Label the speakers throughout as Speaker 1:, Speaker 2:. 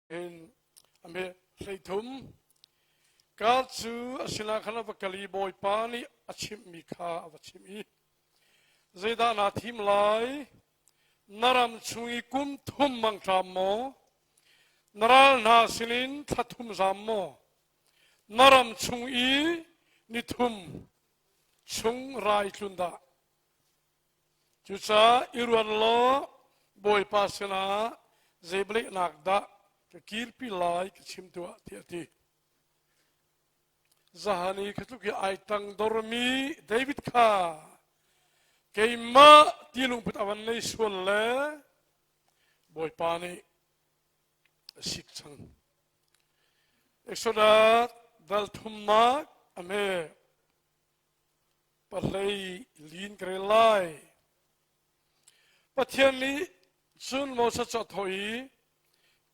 Speaker 1: In a me 13 Gad cu a sinah khan a va kal i Bawipa nih a chimhmi kha a va chimh i, Zeidah naa thim lai? Na ram chung i kum thum mangṭam maw? Na ral hna sinin thla thum zam maw? Na ram chung i ni thum chung rai tlun dah? Cucaah i ruat law Bawipa sinah zei bialehnak dah ka kirpi lai ka chim tuah tiah a ti. Zahan i kha tluk i ai tangdormi David kha keimah ti lungput a van nei sual le Bawipa nih a sik cang. Exodus dal thumnak a hme Pahlei lin ka rel lai. Pathian nih cun Moses cu a thawh i,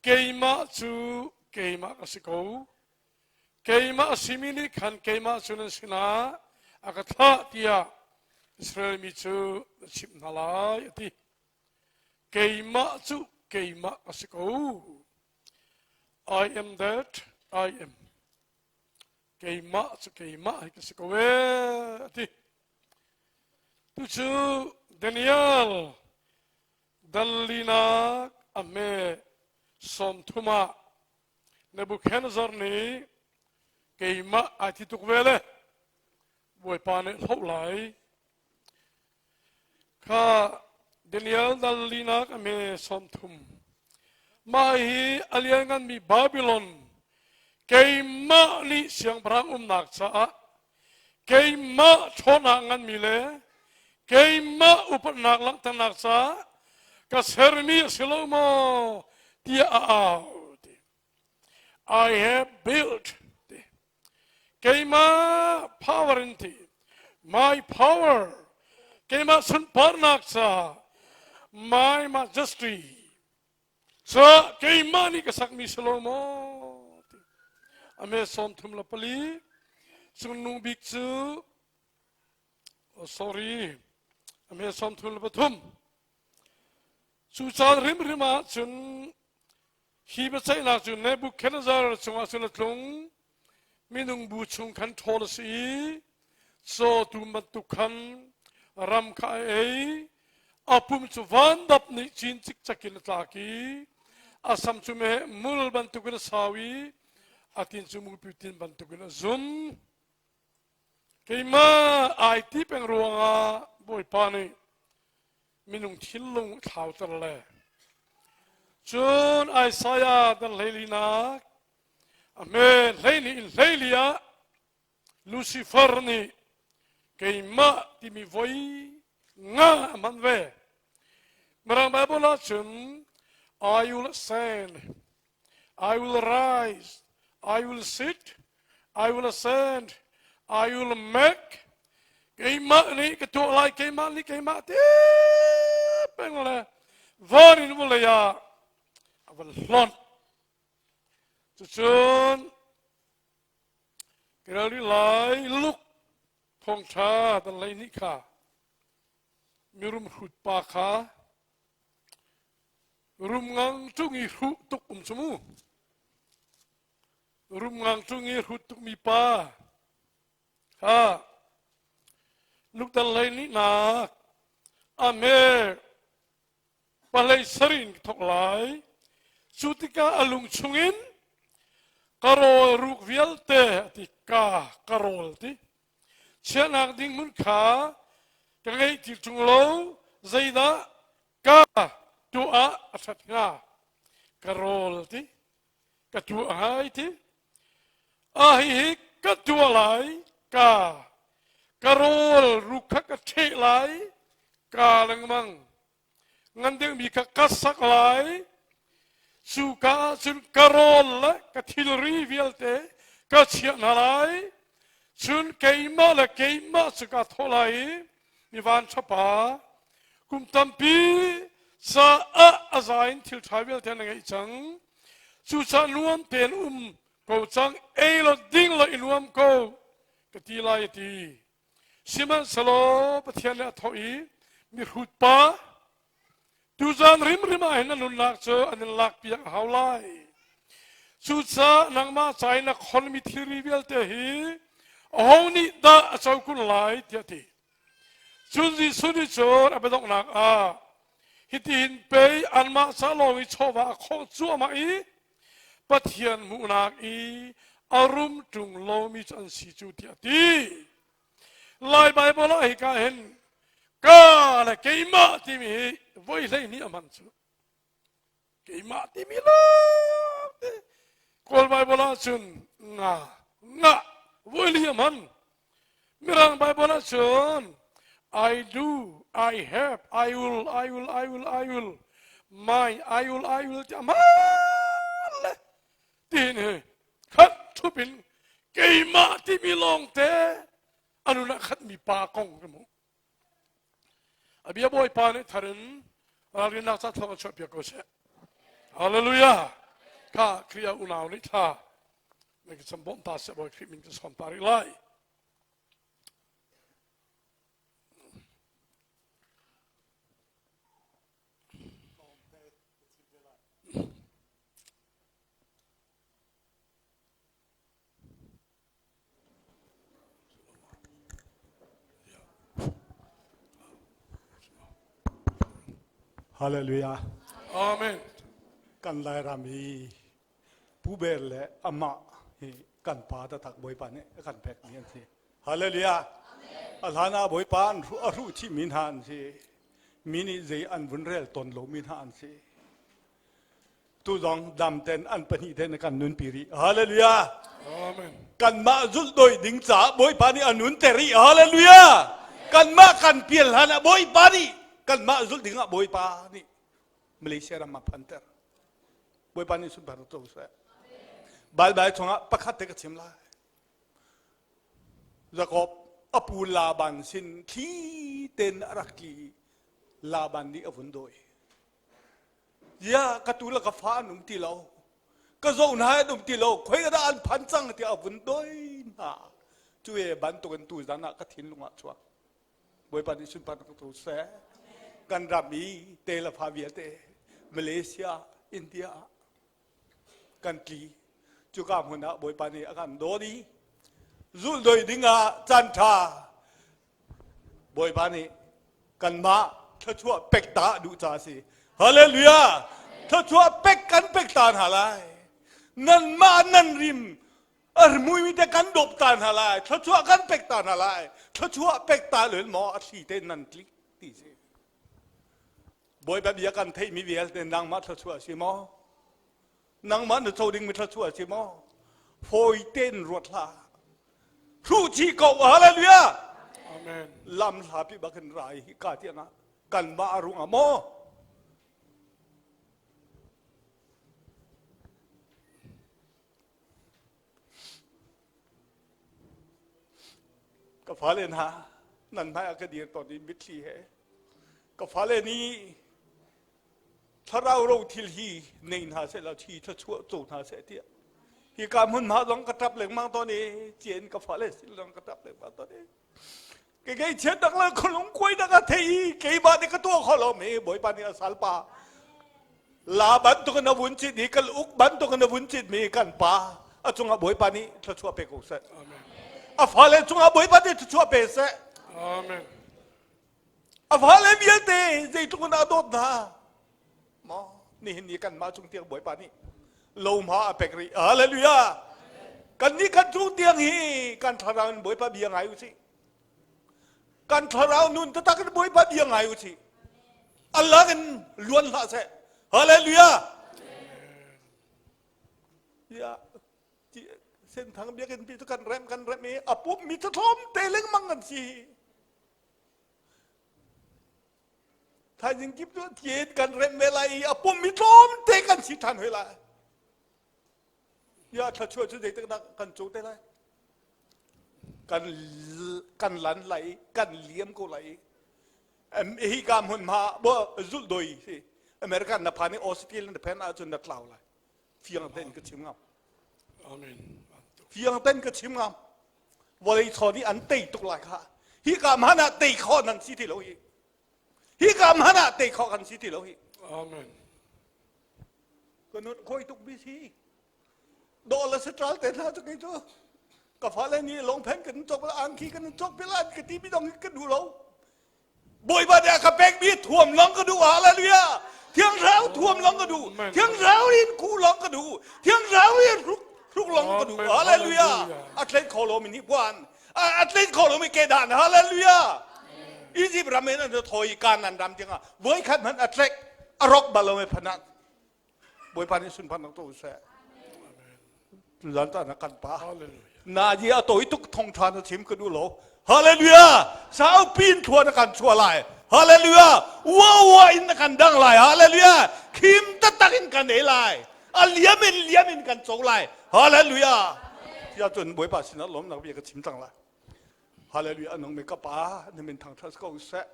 Speaker 1: Keimah cu keimah ka si ko. Keimah a simi nih khan keimah cu nan sinah a ka thlah tiah Israel mi cu na chimh hna lai, a ti. Keimah cu keimah ka si ko. I am that I am. Keimah cu keimah hi ka si ko ee a ti. Tucu Daniel dallinak a hme 30 ah Nebuchadnezzar nih keimah ai ti tuk ve le Bawipa nih hloh lai. Kha Daniel dal linak a me 30. Mah hi a liannganmi Babylon keimah nih siangpahrang umnak caah keimah ṭhawnnak nganmi le keimah upatnak langhternak caah ka sermi a si lo maw tiah a au ti. I have built ti. Keimah power in ti. My power. Keimah sunparnak caah my majesty. Ca keimah nih ka sakmi si lo maw? Ti. A me 34 cungnung bik cu oh, sorry a me 33 cu caan hrimhrim ah cun Hi biaceihnak cu Nebuchadnezzar cungah cun a tlung. Minung bu chung khan ṭhawl a si i cawtum bantuk khan ram kha a ei. A pum cu vandap nih cin cikcek in a tlak i a sam cu meheh mul bantukin a sau i a tin cu mupi tin bantukin a zum. Keimah ai ti peng ruangah Bawipa nih minung thinlung thlauter le cun Isaiah dan hleilinak a hme 12 in 14 ah Lucifer nih keimah timi voi nga a hman ve. Mirang Bible ah cun I will ascend, I will rise, I will sit, I will ascend, I will make. Keimah nih ka tuah lai, keimah nih keimah ti peng le van in vawlei ah a van hlonh. Cucun ka lai luk thawngṭha dan lei nih kha mirum hrut pa kha rum ngang ṭung i hruh tuk um cu mu. Rum ngang ṭung i hrut tukmi pa kha lukdal lei nihnak a me palei sarin ka thok lai. Cu tikah a lung chungin ka rawl ruk vialte a ti ka ka rawl ti chiahnak ding hmun kha ka ngeih ti ṭung lo zeidah ka tuah a ṭhat hnga ka rawl ti ka tuah hai ti a hihi ka tuah lai ka ka rawl ruk kha ka ṭheh lai ka lengmang ngan deuhmi kha ka sak lai cu ka ah cun ka rawl le ka thilri vialte ka chiah hna lai cun keimah le keimah cu ka thawh lai i mi vanṭhapa kum tampi caah a za in thil ṭha vialte na ngeih cang cucaah nuam tein um ko cang ei lo ding lo i nuam ko ka ti lai a ti sihmanhsehlaw Pathian nih a thawh i mihrut pa tuzan rimrim ah hin na nunnak cu an in lakpiak a hau lai. Cucaah nangmah ca in a khonmi thilri vialte hi aho nih dah a co kun lai tiah a ti. Cun Jesuh nih cun a biadonghnak ah hitihin pei anmah ca lawng i chawva a khawh cuahmah i Pathian hmuhnak i a rum ṭung lomi cu an si cu tiah a ti. Lai Baibal ah hika hin ka le keimah timi hi voi 12 a hman cu. Keimah timi lawngte Kawl Baibal ah cun nga nga voi li a hman. Mirang Baibal ah cun I do, I have, I will, I will, I will, I will, my, I will, I will ti a hman le tiin hi khat thup in keimah timi lawngte a nun ah khatmi pa kong ka hmuh. A bia Bawipa nih thar in ralrinnak ca thawng a chuahpiak ko seh. Hallelujah. Kha Khrih unau nih thla na ka cam bawmh ta seh Bawi Khrih min kan sawm ta rih lai.
Speaker 2: Hallelujah.
Speaker 1: Amen.
Speaker 2: Kan Lairam hi Pu Ber le amah hi kan pa taktak Bawipa nih a kan pekmi an si. Hallelujah. A hlan ah Bawipa an a hruh chihmi hna an si. Mi nih zei an vun rel ton lomi hna an si. Tu zong dam ten an pahnih ten kan nunpi rih. Hallelujah.
Speaker 1: Amen.
Speaker 2: Kanmah zulh doi ding caah Bawipa nih a nunter rih. Hallelujah. Kanmah kan pial hlan ah Bawipa nih kanmah zulh ding ah Bawipa nih Malaysia ram ah phanter. Bawipa nih sunpar to seh. Baibal chungah pakhat te ka chim lai. Jakob a pu Laban sin thli ten a rak tli Laban nih a vun dawi. Ya ka tu le ka fa an um ti lo. Ka zo hna an um ti lo. Khoi dah an phan cang tiah a vun dawi hna. Cu e bantukin tu zan ah ka thinlung ah chuak. Bawipa nih sunparnak tu seh. Kan ram i te le fa vialte Malaysia, India ah kan tli. Cuka hmun ah Bawipa nih a kan dawt i zulhdoi ding ah caan ṭha Bawipa nih kanmah thluachuah pek ta a duh caah a si. Hallelujah! Thluachuah pek kan pek ta hna lai. Nanmah nan rim a mui te kan dawp ta hna lai thluachuah kan pek ta hna lai thluachuah pek ta len maw a thli te nan tlik ti si bawipa bia kan theihmi vialte nangmah thluachuah si maw nangmah na co dingmi thluachuah si maw fawi tein ruat hlah hruh chih ko hallelujah
Speaker 1: amen
Speaker 2: lam hla pi bakin rai hi ka tiang ah kanmah a rung ah maw Ka fale hna, nan hmai ah ka dir tawn i mitthli he. Ka fale nih thlarau ro thil hi nei hna seh law thi thluachuah co hna seh tiah hi ka hmunhma zong ka ṭap lengmang tawn i cien ka fale sin zong ka ṭap lengmang tawn i ke kei chiat dak le khulung kuai dak a thei i keimah nih ka tuah kho lo mi bawipa nih a salpa la bantuk in a vun chit i kal uk bantuk in a vun chit mi kan pa a cungah bawipa nih thluachuah pe ko seh a fale cungah bawipa nih thluachuah pe seh
Speaker 1: Amen.
Speaker 2: a fale vialte zeitluk in a dawt hna maw nihin ni kanmah cung tiang bawipa nih lohma a pek rih hallelujah kan nih kan cung tiang hi kan thlarau in bawipa bia ngai u sih kan thlarau nun taktak in bawipa bia ngai u sih Allah in luan hlah seh hallelujah ya senthang biakinn pi cu kan rem kan rem i a pum mi cu tlawm te lengmang kan si Thaizing kip cu tien kan remh ve lai i a pum i tlawmte kan si ṭhan hoi lai. Ya thluachuah cu zeitik dah kan cu te lai? Kan kan lan lai, kan liam ko lai. Hi ka hmunhma bo zulh doi si. American na phan i Australia na phen ahcun na tlau lai. Fiang tein ka chim ngam.
Speaker 1: Amen.
Speaker 2: Fiang tein ka chim ngam. Vawlei chaw nih an tei tuk lai kha. Hi ka hman ah tei khawh nan si ti lo hi. Hi ka hman ah tei khawh kan si ti lo hi.
Speaker 1: Amen.
Speaker 2: Ka nun khoi tuk bi si. Dawh le sitral te hna cu kei cu ka fale nih longphen kan cawk la angki kan cawk pi la ka ti mi dong ka duh lo. Bawipa nih a ka pekmi thuam long ka duh. Hallelujah. Thiang Thlarau thuam long ka duh. Thiang Thlarau in ku long ka duh. Thiang Thlarau in hruk hruk long ka duh. Hallelujah. A tlen kho lo mi nih puan. A tlen kho lo mi kedan. Hallelujah. Egypt ram in an thoi Kanan ram tiangah voi khat hmanh a tlek a rok bal lo mi phanah Bawipa nih sunparnak tuah seh. Tuzan ta na kan pa. Na ji a toi tuk thong tha na chim ka duh lo. Hallelujah. Sau pin thua na kan chua lai. Hallelujah. Wa wa in na kan dang lai. Hallelujah. Khim taktak in kan ei lai. A liam in liam in kan co lai. Hallelujah. Tia cun Bawipa sinah lawm nak bia ka chim cang lai. Hallelujah nung mi ka pa na min thangthat ko seh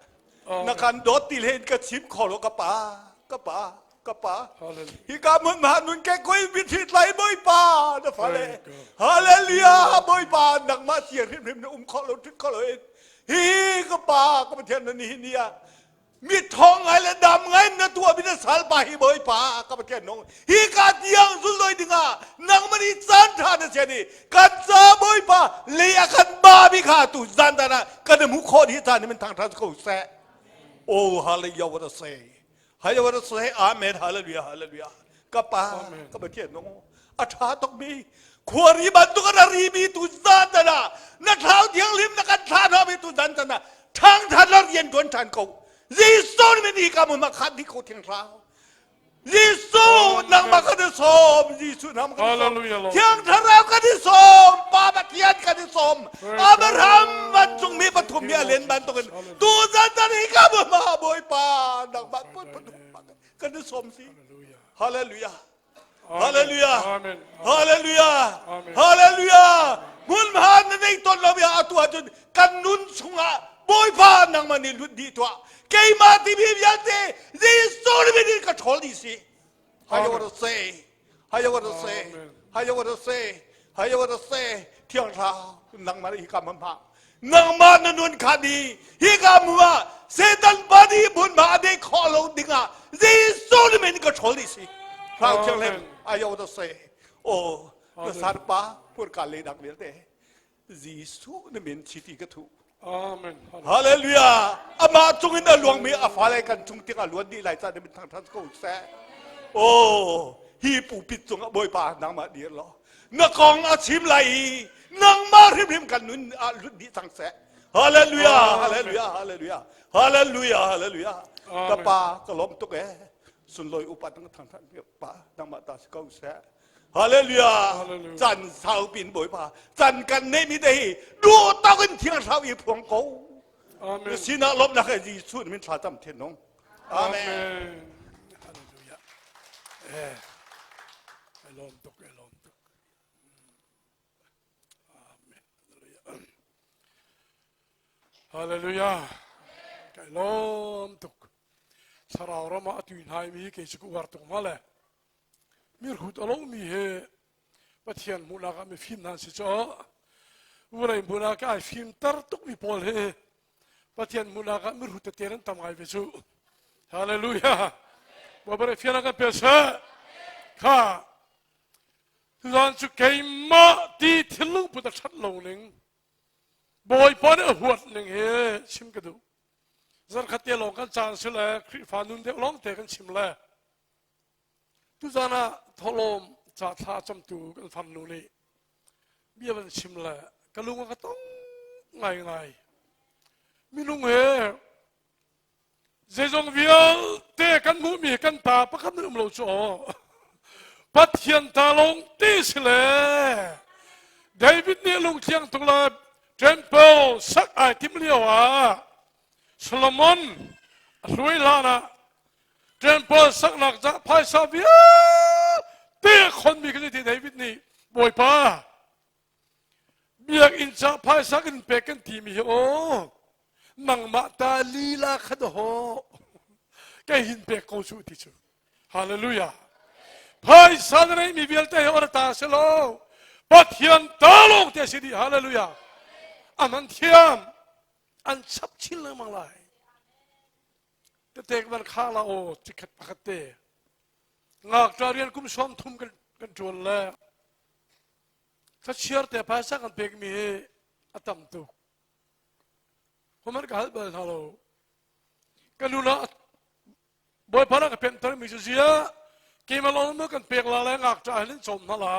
Speaker 2: na kan dawt ti len ka chim kho lo ka pa ka pa ka pa hi ka mun ma nun ke koi mi thi tlai boi pa na fa le hallelujah boi pa nangmah sia hrim hrim na um kho lo thit kho lo hi ka pa ka pathian na ni ni ah Mi thawng ngai le dam ngai na tuah mi na salpa hi Bawipa ka Pathian nung hi ka tiang zulloi dingah nangmah nih caan ṭha na sian i kan ca Bawipa lei a kan ba mi kha tu zan dan ah kan hmuh khawh hi caan min thang ṭha ko seh. Oh hallelujah what a say. Hallelujah what a say. Amen hallelujah hallelujah. Ka pa ka Pathian nung a ṭha tuk mi khuari bantuk a ri mi tu zan dan ah na thlau thianghlim na kan thla hna mi tu zan dan ah ṭhang ṭhan la rian ṭuan ṭhan ko Jesuh nih ni ka mun ma khat di ko thiang thlarau Jesuh nangmah kan i sawm Jesuh nangmah kan i sawm Thiang Thlarau kan i sawm Pa Pathian kan i sawm Abraham vancung mi pathum mi a len bantukin tu zan zan hi ka mun ma Bawipa nangmah kan i sawm si Hallelujah Hallelujah. Hallelujah. Hallelujah. Hmunhma na nei ton lo ya atu ahcun kan nun chungah Bawipa nangmah nih lut dih tuah. Keimah timi vialte Jesuh nih in ka ṭhawl dih si. Hayo wa say. Hayo wa say. Hayo wa say. Hayo wa say. Thiang Thlarau nangmah hi ka mamha. Nangmah na nun kha di hi ka mu ah Satan body hmunhma a dei khawh lo dingah Jesuh nih min ka ṭhawl dih si. Thlarau Thianghlim ayo da se o na sarpa purka le dak vialte Jesuh na min chiti ka thu.
Speaker 1: Amen.
Speaker 2: Hallelujah. Amah cung in a luangmi a fale kan cung tiang a luan dih lai ca na min thangthat ko seh. Oh, hi pupit cungah Bawipa nangmah dir law na kong a chim lai i nangmah hrimhrim kan nun ah lut dih cang seh hallelujah hallelujah hallelujah hallelujah hallelujah ka pa ka lawm tuk e sunlawi upat nang thang thang pa nangmah ta si ko seh hallelujah chan sau pin bawipa chan kan nei mi te hi duh tak in thiang thlau i phuang ko na sinah lawmnak he Jesuh min thla tam thin nung
Speaker 1: amen hallelujah eh ai lawm tuk ai lawm tuk amen hallelujah kai lawm tuk thlarau ram ah atu hnai mi kei cu ka uar tuk ma le mirhut a lo mi he Pathian hmuhnak ah mifim hna si cu vawlei hmun ah ka ai fimter tukmi pawl hi Pathian hmuhnak ah mirhut tete nan tam ngai ve cu hallelujah Bawipa nih fian kan pe seh kha tuzan cu keimah ti thinlung put a ṭhat lo ning Bawipa nih a huat ning hi chim ka duh zarkhat te lawng kan caan si le Khrihfa nun deuh lawng te kan chim le Tuzaan ah thawhlawm ca thla camtu kan farnu nih bia van chim le ka lung a ka tong ngaingai. Minung he zeizong vialte kan hmuhmi kan ta pakhat nan um lo cu aw. Pathian ta lawng te si le David nih lungthiang tung le temple sak ai tim lio ah Solomon a hruai hlan ah Temple saknak ca phaisa vialte a khonmi kan ti David nih Bawipa biakinn ca phaisa kan pek kan timi hi aw nangmah ta lila kha daw kei hin pek ko su ti cu hallelujah phaisa na neihmi vialte hi ora ta si lo Pathian ta lawng te si dih hallelujah aman thiam an chap chin lengmang lai Tetek van kha la aw cikhat pakhat te. Ngakṭa rian kum 30 kan kan ṭuan le. Thlachiar te phaisa kan pekmi hi a tam tuk. Human ka hal bal hna lo. Ka nu na Bawipa na ka pemhter mi cu zia keimah lawng maw kan pek la le ngakṭah hin in cawm hna la.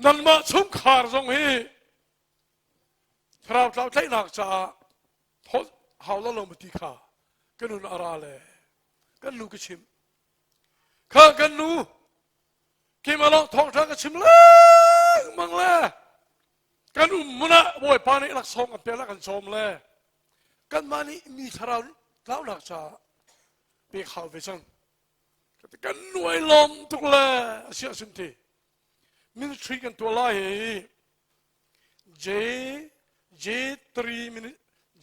Speaker 1: Nanmah chungkhar zong hi thlarau tlau tlaihnak caah hau lo lo ti kha ka nun a ra le kan nu ka chim. Kha kan nu keimah lawng thawngṭha ka chim lengmang le kan um hmun ah Bawipa nih laksawng kan pek le kan cawm le kanmah nih mi thlarau tlaunak caah pek hau ve cang. Kan nuai lawm tuk le a si ahcun ti ministry kan tuah lai hi J J3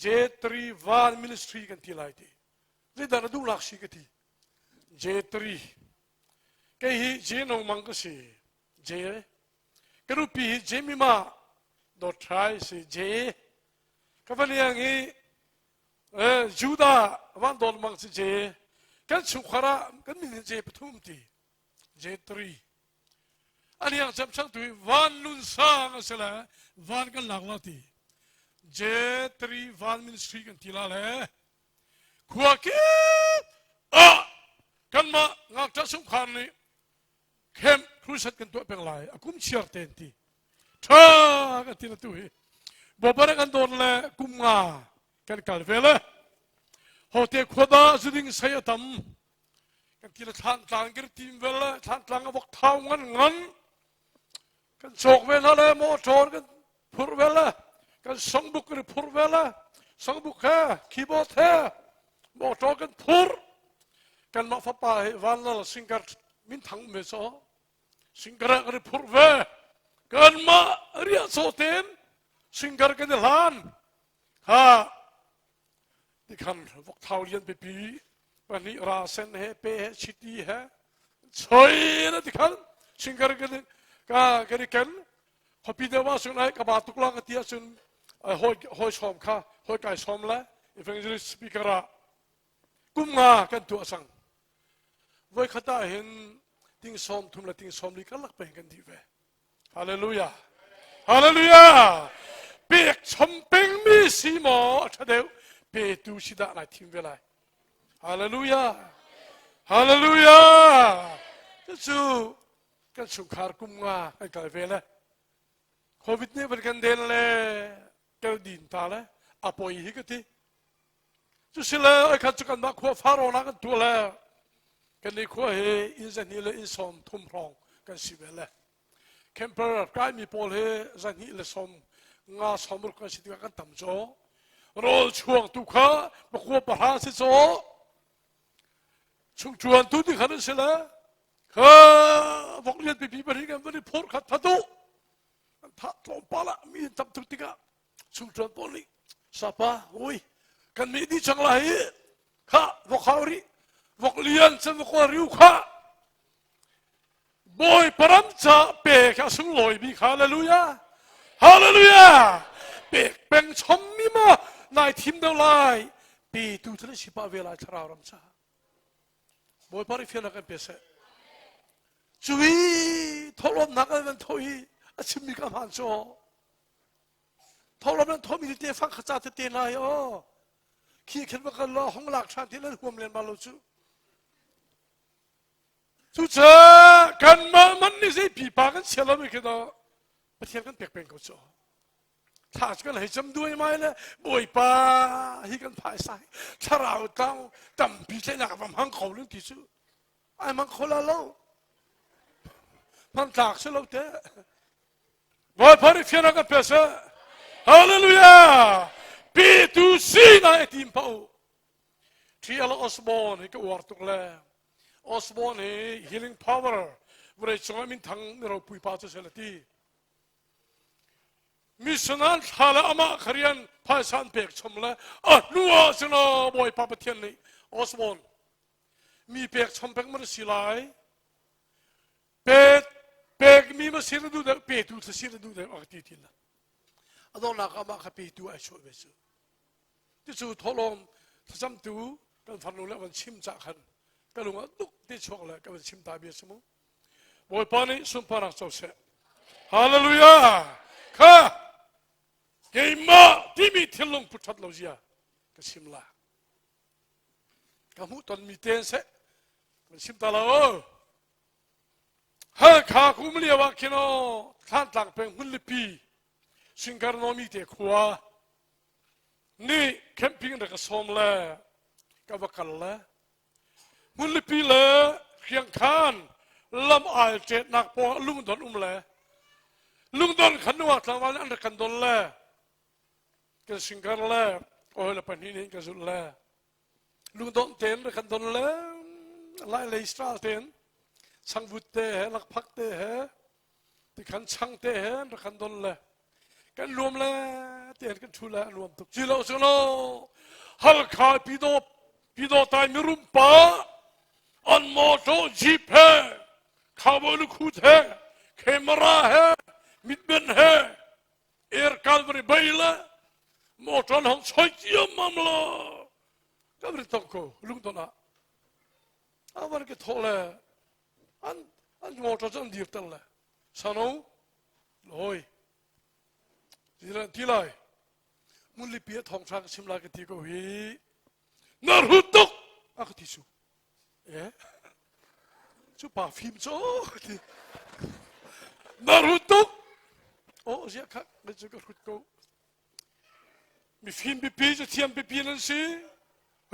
Speaker 1: J3 van ministry kan ti lai ti. Zeidah na duh lak si ka ti. J3 Kei hi J No Mang ka si. J ka nupi hi Jemima dawt trai si J ka vaniang hi eh, Judah van dawt mang si J kan chungkhar ah kan min hi J pathum ti J3 aniang cem chang tu hi van nun sang a si le van kan lak la ti J3 van ministry kan ti la le khua kip ah kanmah ngakṭah chungkhar nih camp crusade kan tuah peng lai a kum chiar ten ti ṭha kan ti na tu hi bobare kan don le kum nga kan kal ve le hote khuada zuding sei a tam kan ti le thlan tlang kir tim vel le thlan tlang a vok thau ngan ngan Kan cawk ve hna le motor kan phurh ve le kan songbuk kan i phurh ve le songbuk he keyboard he motor kan phurh. Kanmah fapa hi Vanlal singer minthang um ve caw singer ah kan i phurh ve. Kanmah riah caw tein singer kan i hlan. Ha tikhan vokthau lian pipi pahnih ra sen he pe he chiti he choi na tikhan singer kan ka kan i ken khuapi deuh ah cun ai ka ba tuk la ka ti ahcun hawi hawi sawm kha hawi kai sawm le evangelist speaker ah kum nga kan tuah cang voi khat ah hin ting sawm thum le ting sawm li karlak peng kan dih ve Hallelujah. Hallelujah. Pek chom pengmi si maw a ṭha deuh petu si dah lai thim ve lai. Hallelujah. Hallelujah. Cucu kan chungkhar kum nga kan kal ve le. Covid nih van kan den le kel din ta le a poi hi ka ti. Cusile oi khat cu kanmah khua Farawn ah kan tuah le kan i khua hi inn zahnih le inn sawm thum hrawng kan si ve le camper kaimi pawl hi zahnih le sawm nga sawm ruk kan si tikah kan tam caw rawl chuang tu kha pakua pahra si caw chungchuan tu ti khan an si le kha vok lian pipi pahnih kan van i phur khat thatu an thah tlawmpal ah mi an tam tuk tikah chungṭuan pawl nih sapa ui kan meh dih cang lai hi kha vok hau rih vok lian cun vok riu kha bawi param ca pe kha sunglawi mi kha hallelujah hallelujah pek peng chom mi ma nai thim deuh lai pe tu thil si pa ve lai thlarau ram ca bawipa nih fiannak kan pe seh cui thawhlawmnak an van thawh i a chimmi ka hmaan cu Thawhlawm nan thawhmi tete fang kha ca tete hna hi aw khi khin va kal law hong lak ṭhan ti nan huam len ma lo cu. Cucaah kanmah man nih zei pipa kan chia lo mi khi daw Pathian kan pek peng ko cu. Thla cu kan hei cam duai mai le Bawipa hi kan phaisa hi thlarau tlang tampi tlaihnak va hmang kho lu ti cu ai hmang kho la lo. Hmang tlak si lo te. Bawipa nih fian kan pe seh. Hallelujah! Petu si na i tim pa u. T.L. Osborne hi ka uar tuk le. Osborne hi healing power vawlei cungah minthang miropui pa cu sel ti. Missionan thla le amah kha rian phaisa an pek chom le a hnu ah cun Bawipa Pathian nih Osborne mi pek chom pek man si lai Pe pekmi ma si na duh deuh petu thla si na duh deuh a ka ti ti la. A donghnak ah mah kha petu ai chuah ve cu. Ticu thawhlawm thlacamtu kan farnu le van chim cah khan ka lung ah duk te chuak le ka van chim ta bia si mu. Bawipa nih sunparnak co seh. Hallelujah! Kha keimah timi thinlung put ṭhat lo zia ka chim la. Ka hmuh tonmi te seh kan chim ta lo. Halkha kum lio ah khin aw Thlantlang peng hmunlipi Singkarnomi te khua nih camping rak ka sawm le ka va kal le hmunlipi le hriangkhan lam ai ṭetnak pawng ah lungdon um le lungdon khan nungak tlangval nih an rak kan don le kan singkar le ka hawi le pahnih nih ka zulh le lungdon tein rak kan don le lai lei style tein changvut te he lakphak te he tikhan chang te he rak kan don le kan luam le tein kan thu le a nuam tuk ci lo cu lo Halkha pido pido tai mirum pa an motor jeep he cowboy lukhut he camera he mitben he air calvary bay le motor hong choi ciam mam lo kan ri tok ko lungton ah avar ke tho le an an motor cu an dir ter le sano hoi ti lai munlipi a thong tha ka chim lai ka ti ko hi na hrut tuk a ka ti su eh cu pa fim cu ti na hrut tuk oh zia kha na cu ka hrut ko mifim pipi cu thiam pipi nan si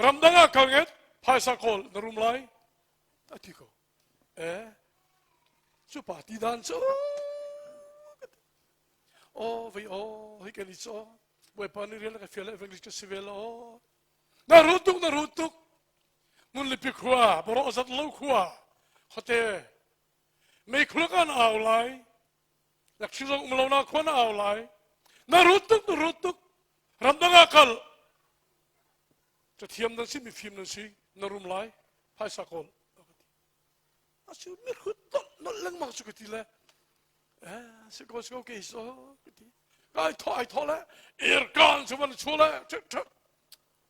Speaker 1: ramdang ah kal nget phaisa kawl na rum lai a ti ko eh cu pa ti dan cu oh vei oh hi kan i cho bawipa nih rian ka fial evangelist ka si ve lo na rut tuk na rut tuk Ngunlipi khua bawrawh zat lo khua khote meikhul kan au lai lakshi zong um lo na khua na au lai na rut tuk na rut tuk ramdang ah kal cathiam nan si mifim nan si na rum lai phaisa kawl asu mi hrut nolh nolh lengmang cu ka ti le eh si ko si ko ke so ka ti kai tho ai tho le irkan cu van chu le thik thik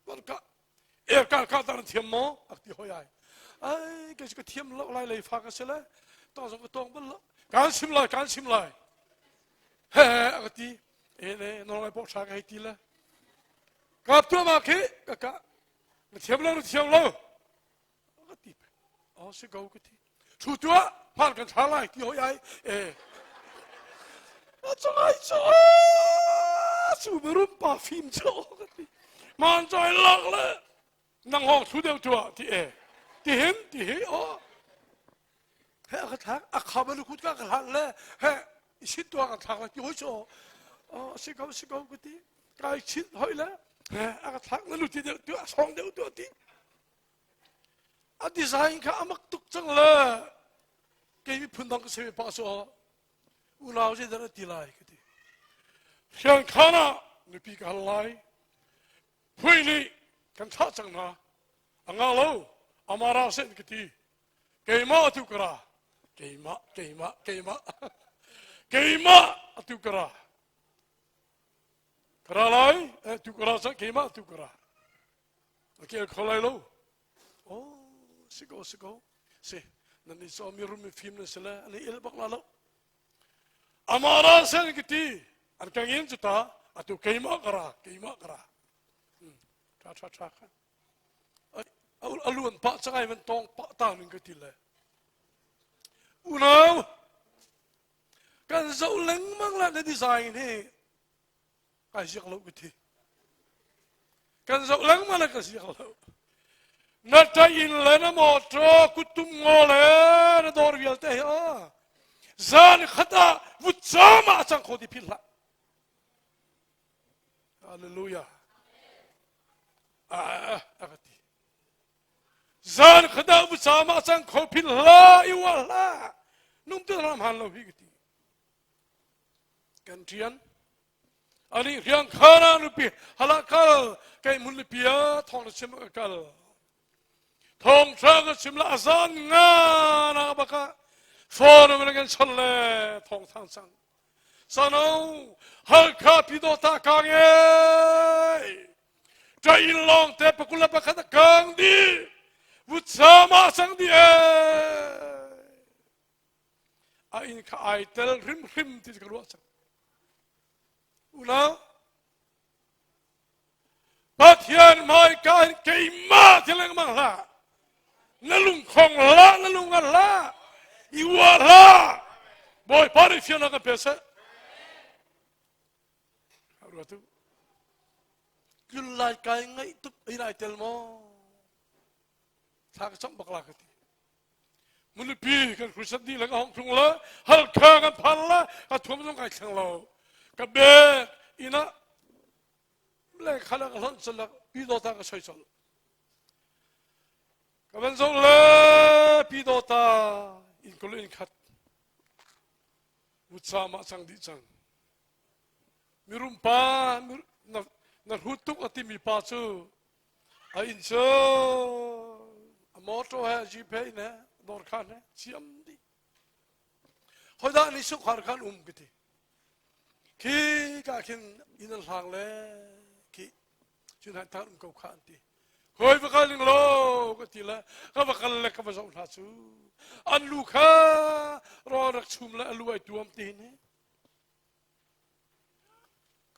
Speaker 1: van ka irkan ka tar thiam maw ak ti hoi ai ai ke ka thiam lo lai lei fa ka si le tong zong ka tong bal lo kan sim lai kan sim lai he a ti e le nol ngai pok tha ka hei ti le kap tu ma khi ka ka na thiam lo na thiam lo ka ti oh si ko ka ti thu tua hman kan thla lai ti hoi ai e a chongai cho chu berum pa phim cho ka ti man choi lak le nang hong thu deuh tua ti e ti hin ti hi o he ka thlak a kha balu khut ka ka hlan le he isit tua ka thlak la ti hoi cho oh si ko si ko ka ti kai chin hoi le he a ka thlak na lu ti deuh tua song deuh tua ti A design kha a mak tuk cang le kei miphun dang ka si ve pah so unau zeidah na ti lai ka ti. Hriangkhan ah nupi ka hal lai. Phui nih kan thlah cang hna. A ngah lo amara sen ka ti. Keimah atu ka ra. Keimah, keimah, keimah. keimah atu ka ra. Ka ra lai, eh, tu ka ra cang, keimah tu ka ra. A kel kho lai lo. Oh, si ko, si ko. Si, nan ni so mi rum mi fim nan si le, an i el bak la lo. Amara sen ki ti, an ka ngin cu ta, atu keimah ka ra, keimah ka ra. Tha tha tha kha. A luan pah cangai van tong pah ta ning ka ti le. Unau, kan zoh lengmang la na design hi kai ziak lo ka thi kan zoh lengmang le ka ziak lo na ta inn le na motor kuttum ngo le na dawr vialte hi a zan khat ah vutcam ah a cang kho ti philh hlah hallelujah a ka ti zan khat ah vutcam ah a cang kho philh hlah i uar hlah num te ram han lo hi ka ti kan rian ani riang khana nupi hala kal kai mun lipia thong na chim ka kal thong tha ka chim la azan nga na baka phone man kan chon le thong thang sang sano halkha pido ta kang e ta in long te pakula pakhat kang di vutsama sang di e. A inn kha ai tel hrimhrim ti ka ruah cang. Unau, Pathian hmaika in keimah ti lengmang hlah. Na lungkhong hlah, na lung ngan hlah. I uah hlah. Bawipa nih fiannak kan pe seh. Ruatu. Tlun lai kai ngaih tuk ei lai tel maw? Thla ka cam bak la ka ti. Mulipi kan crusade dih le ka hong tlung la Halkha kan phan la ka thuam zong kai thleng lo ka bek inn ah le khala ka hlonh col pi dawta ka soi col ka van zoh le pi dawta in kul in khat vutsa mah cang dih cang mirum pa na na hrut tuk a timi pa cu A inn cu a motor he a jeep he inn he dawr khan he ciam dih. Hoidah nih sukar khan um ka ti. Khi ka khin inn an hlang le khi cun han tar um ko kha an ti. Hoi va kal ning lo ka ti le ka va kal le ka va zoh hna cu an lu kha rawl rak chum le a lu ai tuam ti hin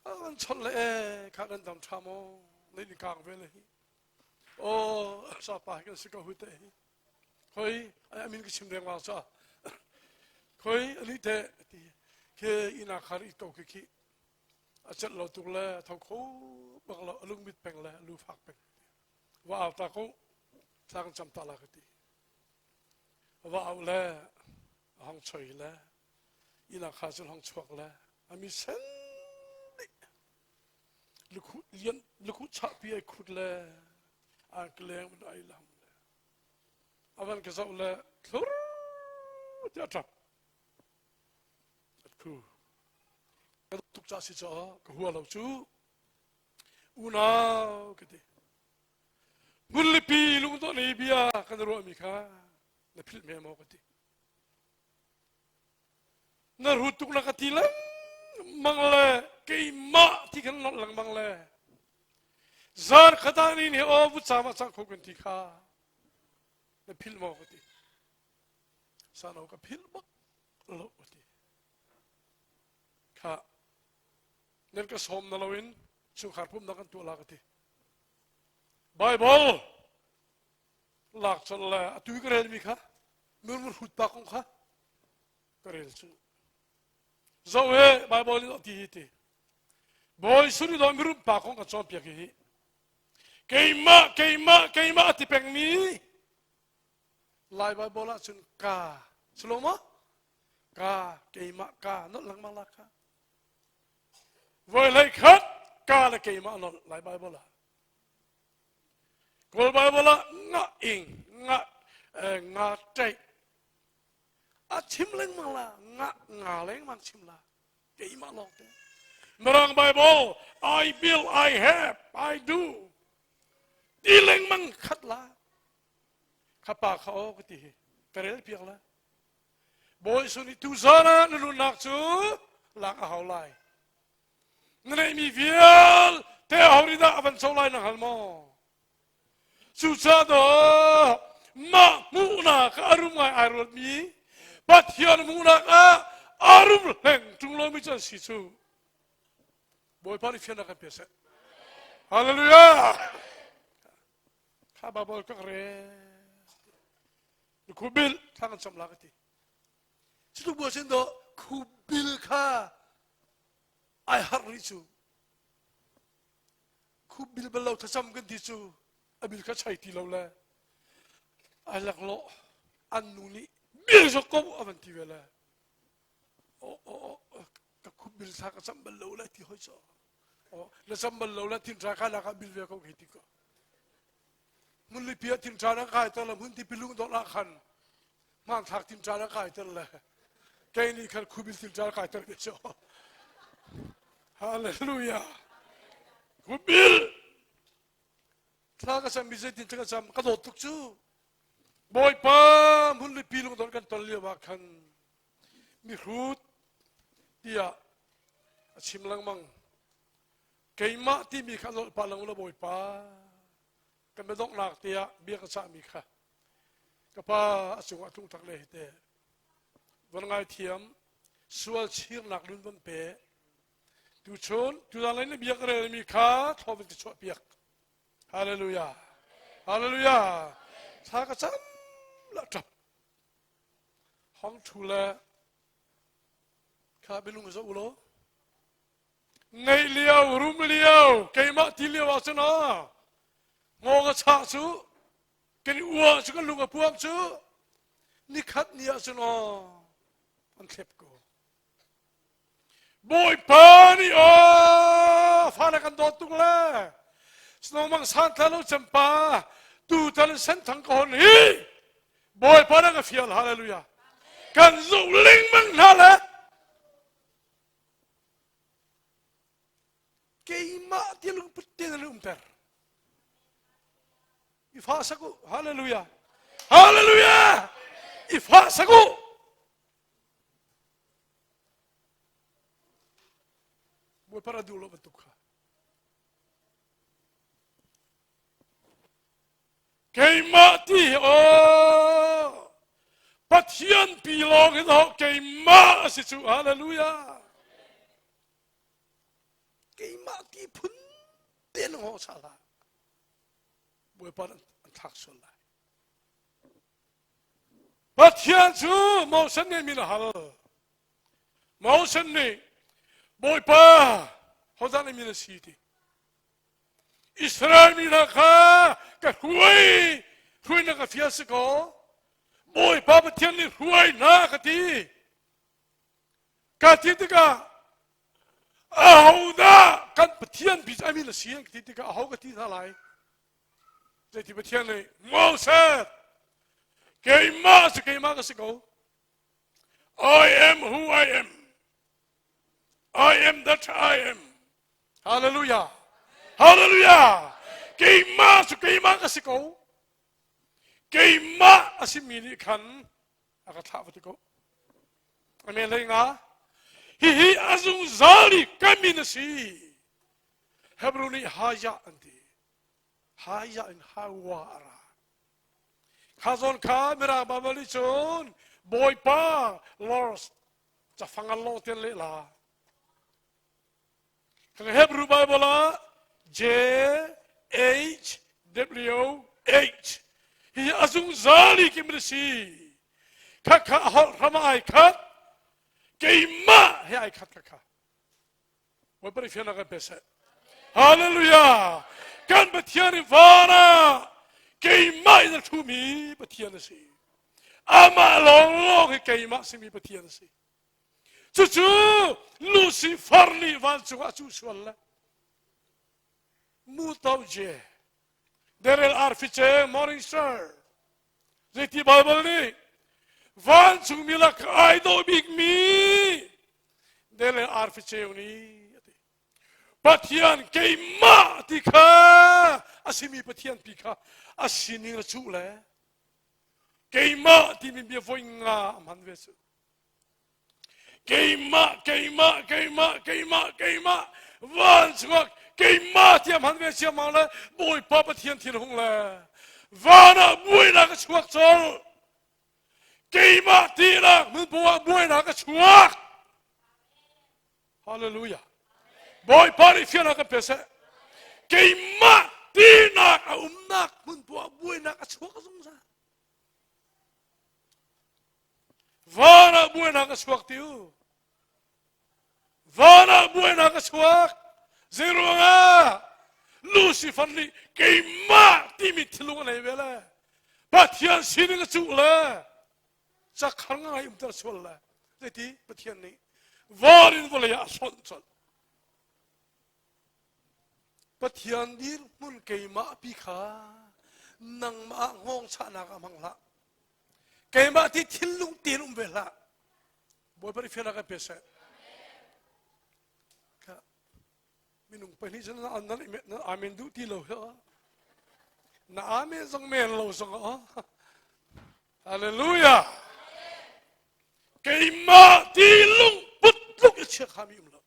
Speaker 1: Kan chawlh le e kha kan dam ṭha maw nei ni kang ve le hi aw sapa hi kan si ko hu te hi khoi ai amin ka chim reng cha khoi ani te ti ke ina khar i to khi khi a chet lo tuk le tho kho bak lo alung mit peng le lu fak peng wa au ta ko thla kan cham ta la ka ti wa au le hong choi le inn ah kha cun hong chuak le a mi sen dih lukhu lian lukhu chahpi ai khut le a kleng ban ai lam le avan ka zoh le thlur tiah ṭap at khu ka tuk ca si caah ka hua lo cu unau ka ti hmunlipi lungdawh nei bia kan ruahmi kha na philh me maw ka ti Na rut tuk na ka ti lengmang le keimah ti kan nolh lengmang le zan khat ah ni nih aw vutcaam ah cang kho kan ti kha na philh maw ka ti sano ka philh bak lo ka ti kha nan ka sawm na loin chungkhar pumnak kan tuah la ka ti Bible lak colh le atu i ka relmi kha murmur hut pa kong kha ka rel cu zoh he Bible in ti hi ti bawi suri do mirum pa kong ka cawnpiak hi keimah keimah keimah a ti pengmi Lai Bible ah cun ka silo maw ka keimah ka nolh lengmang la kha voi hlei khat ka le keimah nolh Lai Bible ah Kawl Bible ah nga ing nga nga ṭaih a chim lengmang la nga nga lengmang chim la keimah lawng te Mirang Bible I will I have I do ti lengmang khat la kha pa kha o ka ti hi ka rel piak la Bawi sun i tu zan ah na nunnak cu lak a hau lai Na neihmi vialte aho nih dah a van co lai na hngal maw? Cucaah dawh mah hmuhnak ah a rum ngai ai ruatmi Pathian hmuhnak ah a rum hleng ṭung lomi cu an si cu. Bawipa nih fiannak kan pe seh. Hallelujah! Kha Bible ka rel. Khubil thla kan cam la ka ti. Cutluk bu sin dawh khubil kha ai harh rih cu khup bil bal lo thlacam kan ti cu a bil kha chai ti lo le ai laklawh an nu nih bil zok ko a van ti ve le ka khup bil thla ka cam bal lo le ti hoi cho na cam bal lo le thin tha kha la ka bil ve ko khi ti ko Hmunlipi ah thingṭa na kaiter le hmun tipi lungdongh ah khan hmanthlak thingṭa na kaiter le kei nih khan khubil thingṭa na kaiter ve cu. Hallelujah. Khubil thla ka cam mi zeitin ka cam ka dawt tuk cu. Bawipa hmunlipi lungdongh kan ton lio ah khan mihrut tiah a chim lengmang. Keimah timi kha nolh pah lengmang la Bawipa. Kan biadonghnak te ah bia ka cahmi kha ka pa a cungah tlung tak le hi te. Van ngaithiam, sual chirnak lun van pe. Tuchun, tuzan lei na bia ka relmi kha thlaw van ka chuah piak. Hallelujah. Hallelujah. Thla ka cam la ṭap. Hong ṭhu le kha bilung zo u law. Ngeih lio, rum lio, keimah ti lio ah cun aw, ngaw ka chah cu, kan i uah cu kan lung a puam cu, nikhat ni ah cun aw, an thlep ko. Bawipa nih aw, fale kan dawt tuk le, Snowmang santla lo cempa, tutan senthang ka hon hi, Bawipa na ka fial, hallelujah. Kan zoh lengmang hna le, Keimah ti lungput te na umter. I fa sak u. Hallelujah. Hallelujah. I fa sak u. Bawipa ra duh lo bantuk kha. Keimah ti hi aw Pathian pi lawng hin ho keimah a si cu hallelujah keimah ti phun te na ho sa hlah Bawipa an thlak sual lai Pathian cu Moses nih min a hal Moses nih Bawipa hodah nih min a si ti Israel mi hna kha ka hruai hruainak ka fial si kaw Bawipa Pathian nih hruai hna ka ti ka ti tikah ahodah kan Pathian bi a min a si ka ti tikah aho ka ti hna lai zeiti Pathian nih Moses keimah si keimah ka si ko I am who I am I am that I am. Hallelujah. Hallelujah. Keimah cu keimah ka si ko. Keimah a simi nih khan a ka thlah va ti ko. Amen lei nga. Hihi a zungzal i ka min a si. Hebrew nih Haya an ti. Haya in Hawa a ra. Kha zawn kha Mirang Bible nih cun Bawipa Lord cafang an lawng tian leh la kan Hebrew Bible ah J H W H hi a zungzal i kim si kha kha a holh hram ai khat keimah he ai khat kha kha Bawipa nih fiannak kan pe seh Hallelujah kan Pathian i van ah keimah in a ṭhumi Pathian a si amah lawnglawng hi keimah simi Pathian a si cucu Lucifer nih vancung ah a cuh sual le mu to je Daryl Arfice morning star zeiti Bible nih vancungmi lak ai dawh bikmi Daryl Arfice nih a ti Pathian keimah ti kha a simi Pathian pi kha a sining a cuh le keimah timi bia voi nga a hman ve cu keimah keimah keimah keimah keimah van chungah keimah tiah hman ve siamang le Bawipa Pathian thil hung le van ah buainak a chuak colh keimah tinak hmun poah buainak a chuak Hallelujah. Bawipa nih fiannak kan pe seh. Keimah tinak a umnak hmun poah buainak a chuak zungzal. Van ah buainak a chuak ti u. Van ah buainak a chuak. Zeiruangah Lucifer nih keimah timi thilung a nei ve le Pathian sining a cuh le cakhar ngai umter sual le zeiti Pathian nih var in vawlei ah a hlonh colh. Pathian dirhmun keimah pi kha nangmah ah hngawng chahnak ah hmang hlah. Keimah ti thinlung tein um ve hlah. Bawipa nih fiannak kan pe seh. Minung pahnih cu nan nan amen duh ti lo hi na amen zong men lo zong ah hallelujah keimah ti lungput lung i chia khami um lo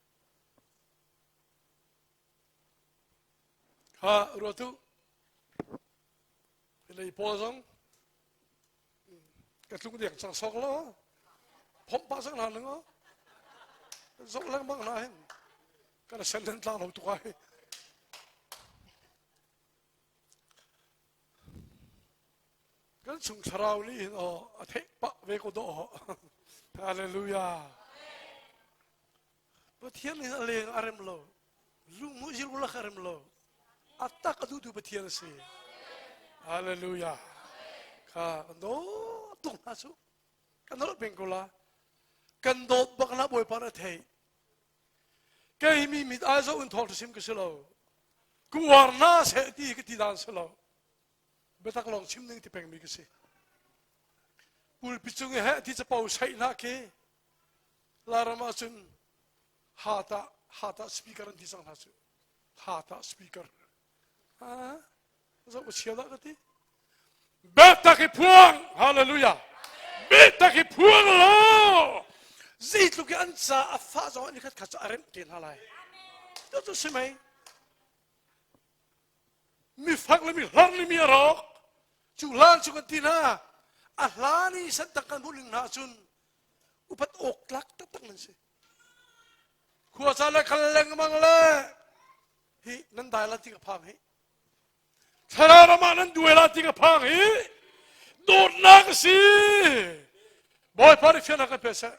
Speaker 1: ha ruatu lei pawl zong ka tlung deng cang sok lo. Phomh pah cang hna ning aw. Zoh lengmang hna hin. Kan sen nan tlang lo tuk ai. Kan chung thlarau nih hin aw a theih pah ve ko dawh. Hallelujah. Pathian nih a leng a rem lo. Lungmu zirulak a rem lo. A tak a duhtu Pathian a si. Hallelujah. Kha kan dawt tuk hna cu. Kan dawt peng ko la. Kan dawt bak na Bawipa na theih. Kei mi mit ai zo in thawng sim ka si lo. Ku uar na seh ti ka ti dan si lo. Biatak lawng chim ding ti pengmi ka si. Pulpi cung i heh ti capo saih hna khi Lairam ahcun hata hata speaker an ti cang hna cu. Hata speaker. Ha zoh chia dah ka ti. Biatak hi phuang. Hallelujah. Biatak hi phuang lo. Zeitluk i an ca a fah zong an i khat khat cu a remh te hna lai. Cu si mei. Mifak le mihlar le mi a rawk. Cu hlan cu kan ti hna. A hlan i santang kan hmuh ning hna ahcun upat awk tlak taktak nan si. Khua ca le kal lengmang le hi nan dai la ti ka phang hi. Thlarau ram ah nan duai la ti ka phang hi. Dawtnak a si. Bawipa nih fiannak kan pe seh.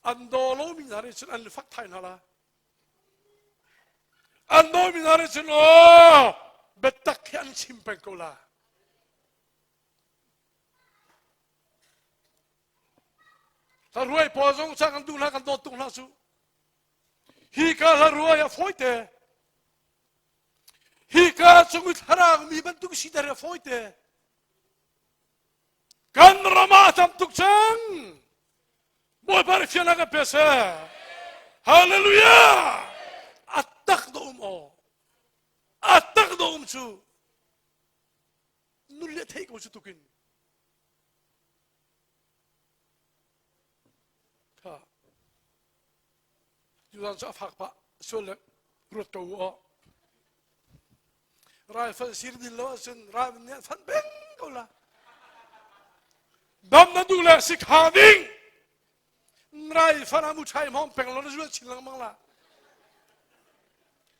Speaker 1: An daw lomi hna nih cun an fak thai hna la. An dawmi hna nih cun aw biatak hi an chim peng ko la. Hla pawl zong ca kan duh hna kan dawt tuk hna cu. Hi ka hla ruai a fawi te. Hi ka cung i thlarang mi bantuk siter a fawi te. Kan ram ah tam tuk cang. Bawipa nih fiannak kan pe seh. Hallelujah! A tak do um aw. A tak do um cu. Nun le theih ko cu tukin. Kha. Tuzan cu a fak pah sual le ruat ko u aw. Rifle sir din lo ahcun ral nih an fanh peng ko la. Dam na duh le si kha ding. Rifle a mu chai hmawng peng lo na zual chin lengmang la.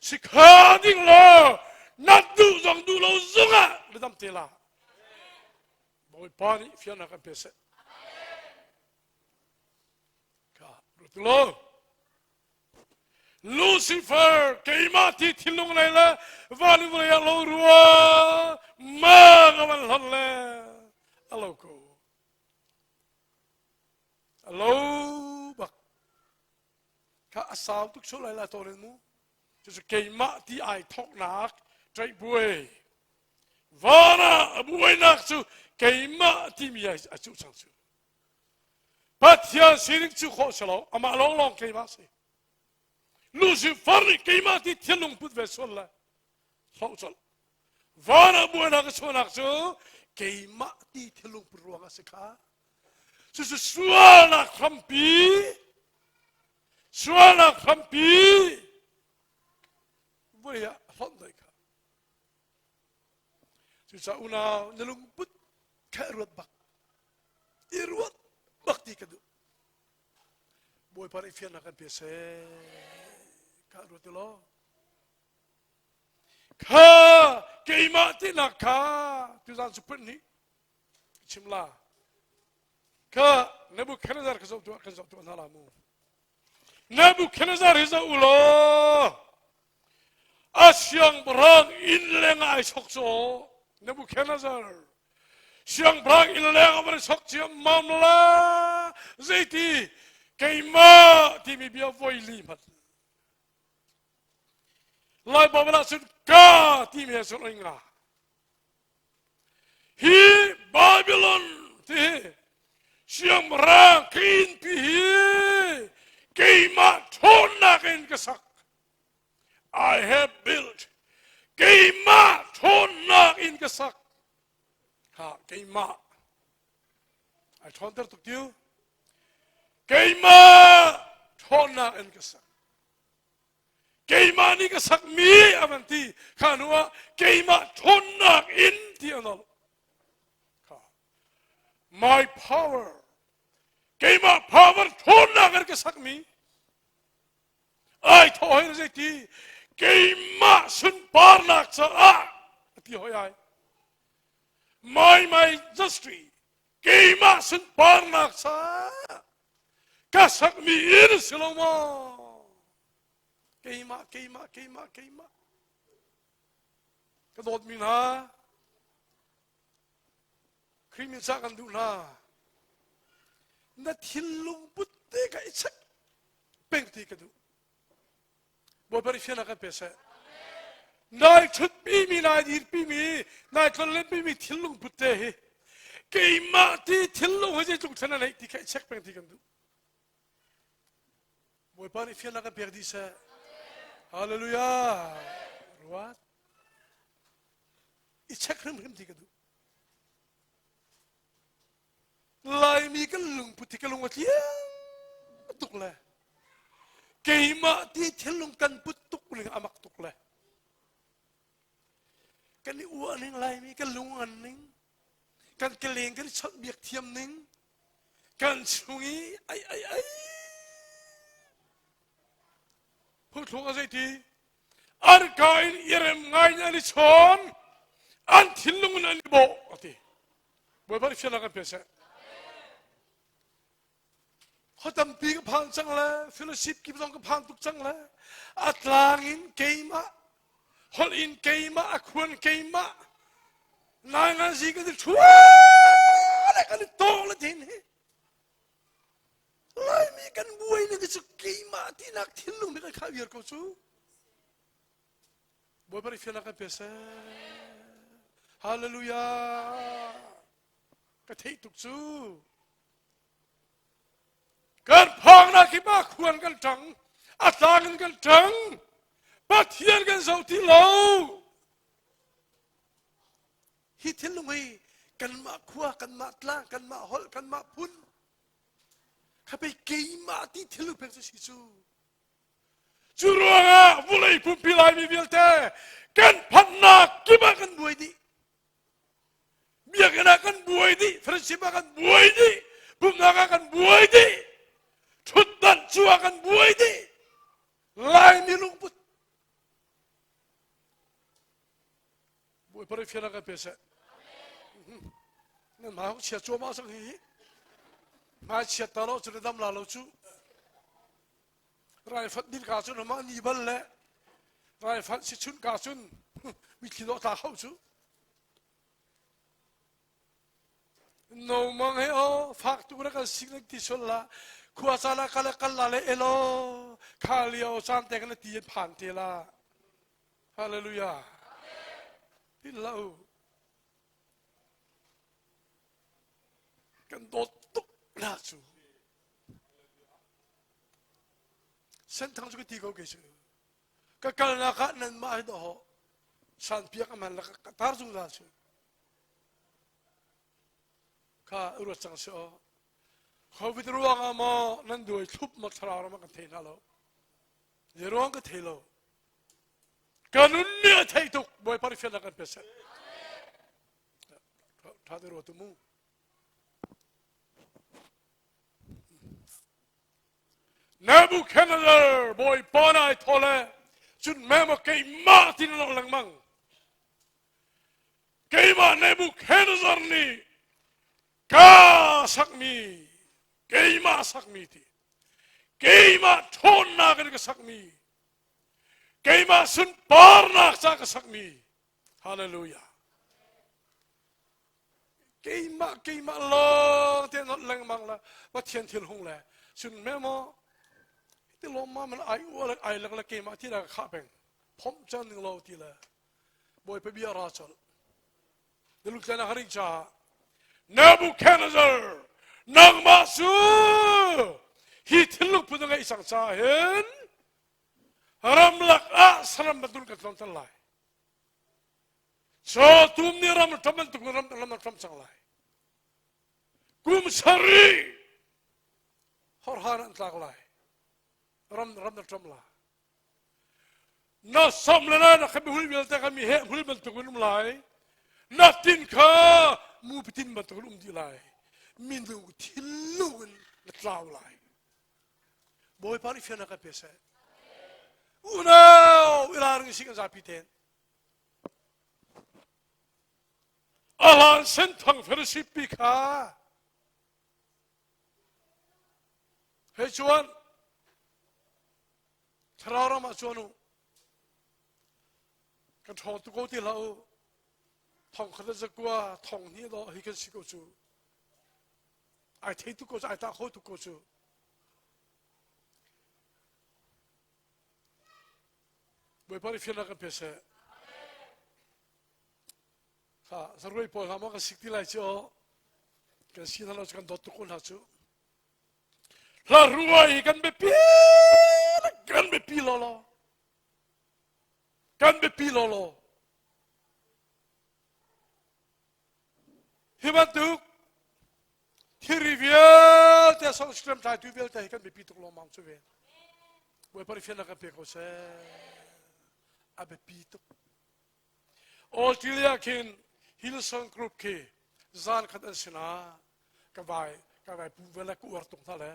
Speaker 1: Si kha ding lo na duh zong duh lo zongah na dam te la. Bawipa nih fiannak kan pe seh. Kha ruat lo. Lucifer keimah ti thinlung lei le van vawlei ah lo rua mang a van hlan le a lo ko. A lo bak. Kha a sau tuk sual lai la tawrin mu. Cucu keimah ti ai thawknak ṭaih buai. Van ah a buainak cu keimah timi ai a cuh cang cu. Pathian sining cu khawh si lo, amah lawnglawng keimah si. Lucifer nih keimah ti thinlung put ve sual le hloh colh. Van ah buainak a chuahnak cu keimah ti thinlung put ruang a si kha. Cucu sualnak hrampi, sualnak hrampi voi ah hlonh doi kha. Cucaah unau na lungput kha i ruat bak. I ruat bak ti ka duh. Bawipa nih fiannak kan pe seh. Ka ruat law. Kha keimah tinak kha tuzan cu put nih chim la. Kha Nebuchadnezzar ka zoh tuah kan zoh tuah hna la mu. Nebuchadnezzar hi zoh u law a siangpahrang inn leng ah ai chok caw Nebuchadnezzar siangpahrang inn leng ah van i chok ciammam la zeiti keimah timi bia voi li hmanh Lai Bible ah cun ka timi he cun oi nga Hi Babylon ti hi siangpahrang ka innpi hi keimah ṭhawnnak in ka sak. I have built. Keimah ṭhawnnak in ka sak. Ha, keimah. Ai ṭhawnter tuk tiu. Keimah ṭhawnnak in ka sak. Keimah nih ka sakmi a van ti. Kha hnu ah keimah ṭhawnnak in ti a nolh. Kha. My power. Keimah power ṭhawnnak in ka sakmi ai thawh hoi zei ti keimah sunparnak caah a ti hoi ai. My majesty keimah sunparnak caah ka sakmi inn si lo maw? Keimah, keimah, keimah, keimah. Ka dawtmi hna, Khrih min cah kan duh hna. Na thinlung put te ka i check peng ti ka duh. Bawipa nih fiannak kan pe seh. Nai ṭhutpi mi, nai dirpi mi, nai tlonlenpi mi thinlung put te hi keimah ti thinlung hi zeitluk thlen a neih ti kha i check peng ti kan duh. Bawipa nih fiannak kan pek dih seh. Hallelujah. Ruat. I check hrimhrim ti ka duh. Laimi kan lungput hi ka lung a tliang tuk le keimah ti thinlung kan put tuk ning a mak tuk le kan i uah ning Laimi kan lung ngan ning kan keleng kan i chawnh biak thiam ning kan chung i ai ai ai phungthluk a zei ti an ka in i rem ngai in an i chawn an thinlung in an i bawh a ti Bawipa nih fiannak kan pe seh khua tampi ka phan cang le fellowship kip zong ka phan tuk cang le a tlang in keimah holh in keimah a khuan keimah nai ngan zi kan i thua le kan i tawng le thin hi Laimi kan buai ning cu keimah tinak thinlung nih kan khah viar ko cu. Bawipa nih fiannak kan pe seh. Hallelujah. Ka theih tuk cu. Kan phangnak kip ah khuan kan ṭang, a tlang in kan ṭang. Pathian kan zoh ti lo. Hi thinlung hi kanmah khua, kanmah tlang, kanmah holh, kanmah phun kha pei keimah ti thil pek cu si cu. Cu ruangah vulei pumpi Laimi vialte kan phannak kip ah kan buai dih. Biakinn ah kan buai dih, friendship ah kan buai dih, pumhnak ah kan buai dih, ṭhutdan cu ah kan buai dih. Laimi lungput Bawipa nih fiannak kan pe seh. Nan hmai hong chia cuahmah cang hi. Hmai chiat ta lo cu na dam la lo cu. Raifanh din ka cun amah ni bal le raifanh si chun ka cun mitthli dawh tla kho cu. No mang he o fak tuk na kan sik nan ti sual la khua caan ah kal kal la le elo kha lio caan te kan ti in phan te la Hallelujah. Tin hlah u. Kan dawt tuk hna cu. Senthang cu ka ti ko ke cu. Ka kalnak ah nanmah hi dawh san piak aman la ka tar zungzal cu. Kha ruat cang si aw. Covid ruang ah maw nan duai thlup ma thlarau ram ah kan thei hna lo. Zei ruang ka thei lo. Ka nun nih a theih tuk Bawipa nih fiannak kan pe seh. Tha te ruat mu. Nebuchadnezzar Bawipa nai thole cun memo keimah tin lo lengmang. Keimah Nebuchadnezzar nih ka sakmi keimah sakmi ti keimah ṭhawnnak in ka sakmi keimah sunparnak ca ka sakmi hallelujah keimah keimah lawng te not lengmang la pathian thil hung le sun me mo ti lom ma man ai u le ai lak le keimah ti la kha peng phom chan ning lo ti le bawipa bia ra chol Nalutlan a ring caah Nebuchadnezzar nangmah cu hi thinlung phun na ngeih cang caah hin ramlak ah saram bantuk kan tlawng cang lai. Cawtum nih ram ṭam bantuk ram ram ṭam cang lai. Kum sarih horhan an tlak lai. Ram ram na ṭam lai. Na som le na kha mihul vialte kha mi he hmul bantuk in um lai. Na tin kha mu pitin bantuk in um dih lai. Minung thinlung in. Na tlau lai. Bawipa nih fiannak kan pe seh. Unau iraring si kan zapi ten. Alan senthang Pharisee pi kha hei chuan thlarau ram ah chuan u kan ṭhawng tu ko ti hlah u thong khat le zakua thong hnih dawh hi kan si ko cu ai thei tuk ko cu ai tah kho tuk ko cu Bawipa nih fiannak kan pe seh. Kha zaruai pawl hna maw kan sik ti lai cu aw. Kan si hna lo cu kan dawt tuk ko hna cu. Hla ruai kan biapi kan biapi lawlaw. Kan biapi lawlaw. Hi bantuk thilri vialte song tlaitu vialte hi kan biapi tuk lawngmang cu ve. Bawipa nih fiannak kan pe ko seh. A biapi tuk. Australia khin Hillsong Group khi zan khat an sinah ka vai ka vai pu ve le ka uar tuk hna le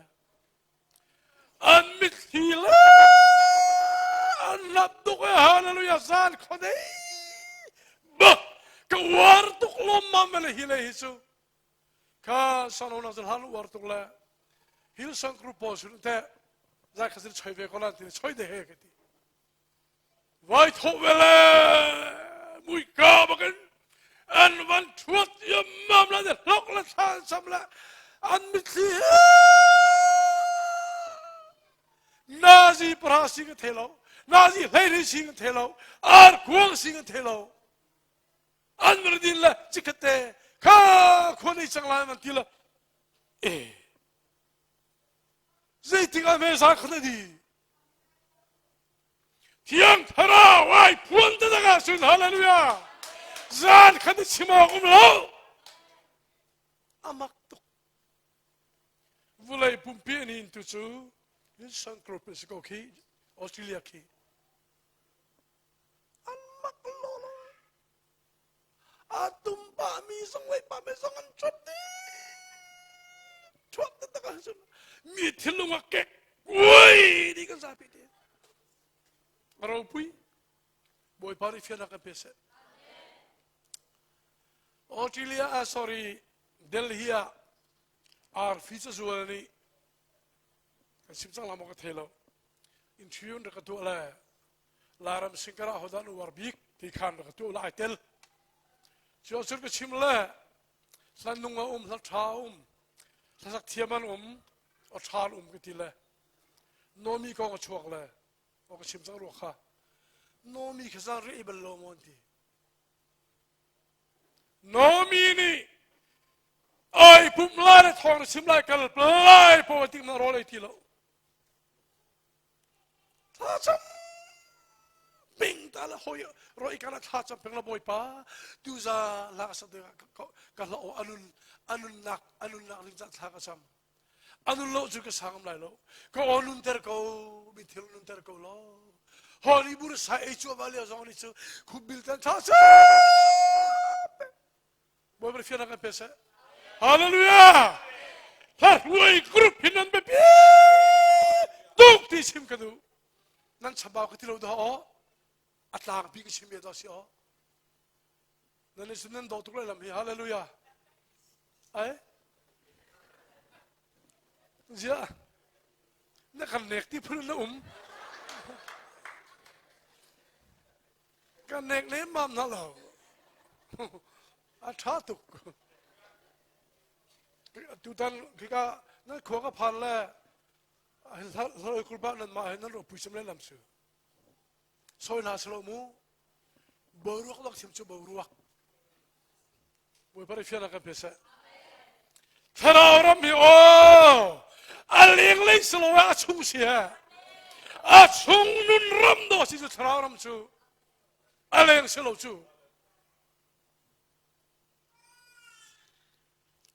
Speaker 1: an mitthli le an lap tuk e hallelujah zan khodei bak ka uar tuk lawmmam le hi le hi cu kha sano na zan han uar tuk le Hillsong Group pawl sun te zai kha choi ve ko lan ti choi de he ka ti Vai thawh ve le muika bakin an van thuat yamam la de hlok le thlan sam le an mitthli nazi para sing an thei lo nazi hleiri sing an thei lo ar kuang sing an thei lo an van le chikkhatte kha khua nei cang lai man ti lo e zeitik ah me za khan di Thiang Thlarau ai phuan taktak ahcun hallelujah zan khan i chim awk um lo amak tuk vulei pumpi an in tu cu Wilson Group si ko khi Australia khi an mak lo lo a tum pa mi zong lei pa mi zong an chuat dih chuak taktak ahcun mi thinlung a kek kuai dih kan zapi te ropui bawipa nih fiannak kan pe seh Australia ah sorry Delhi ah arfi cazual nih kan sim cang la maw ka thei lo interview rak ka tuah le Lairam singkar ah hodah an uar bik ti khan rak tuah lai tel. Cu cun ka chim le hla nung a um, hla ṭha a um, hlasak thiam an um, aw ṭha an um ka ti le Nomi kong a chuak le aw ka chim cang rua kha. Nomi kha zan rih bal lo maw an ti. Nomi nih ai pum lai le thawng na chim lai kal lai pawl tik na rawl ei ti lo. Thlacam ping ta le hoi roi kana thlacam peng la bawipa tuza la sa de ka hla o anun anun nak anun nak ling za thla ka cham anun lo chu ka sangam lai lo ka onun ter ko mi thil nun ter ko lo hori bur sa ei chu ba le zong ni chu khubil tan tha cha Bawipa fiannak kan pe seh. Hallelujah! Hla group hin nan biapi tuk ti chim ka duh. Nan chambau ka ti lo dah aw. A tlangpi ka chim ve dah si aw. Nan i nan daw tuk lai lam hi. Hallelujah! Ai? Zia, na kan nek ti phun na um. Kan nek lemmam na lo. A ṭha tuk. Tutan khika nan khua ka phan le hloi kurba nan mah he nan ropui cem le lam su. Soi hna selo mu. Boruak lak chim cu boruak. Bawipa nih fiannak kan pe seh. Thlarau ram hi aw a lenglei si lo a chung si he a chung nun ram dawh si cu thlarau ram cu a leng si lo cu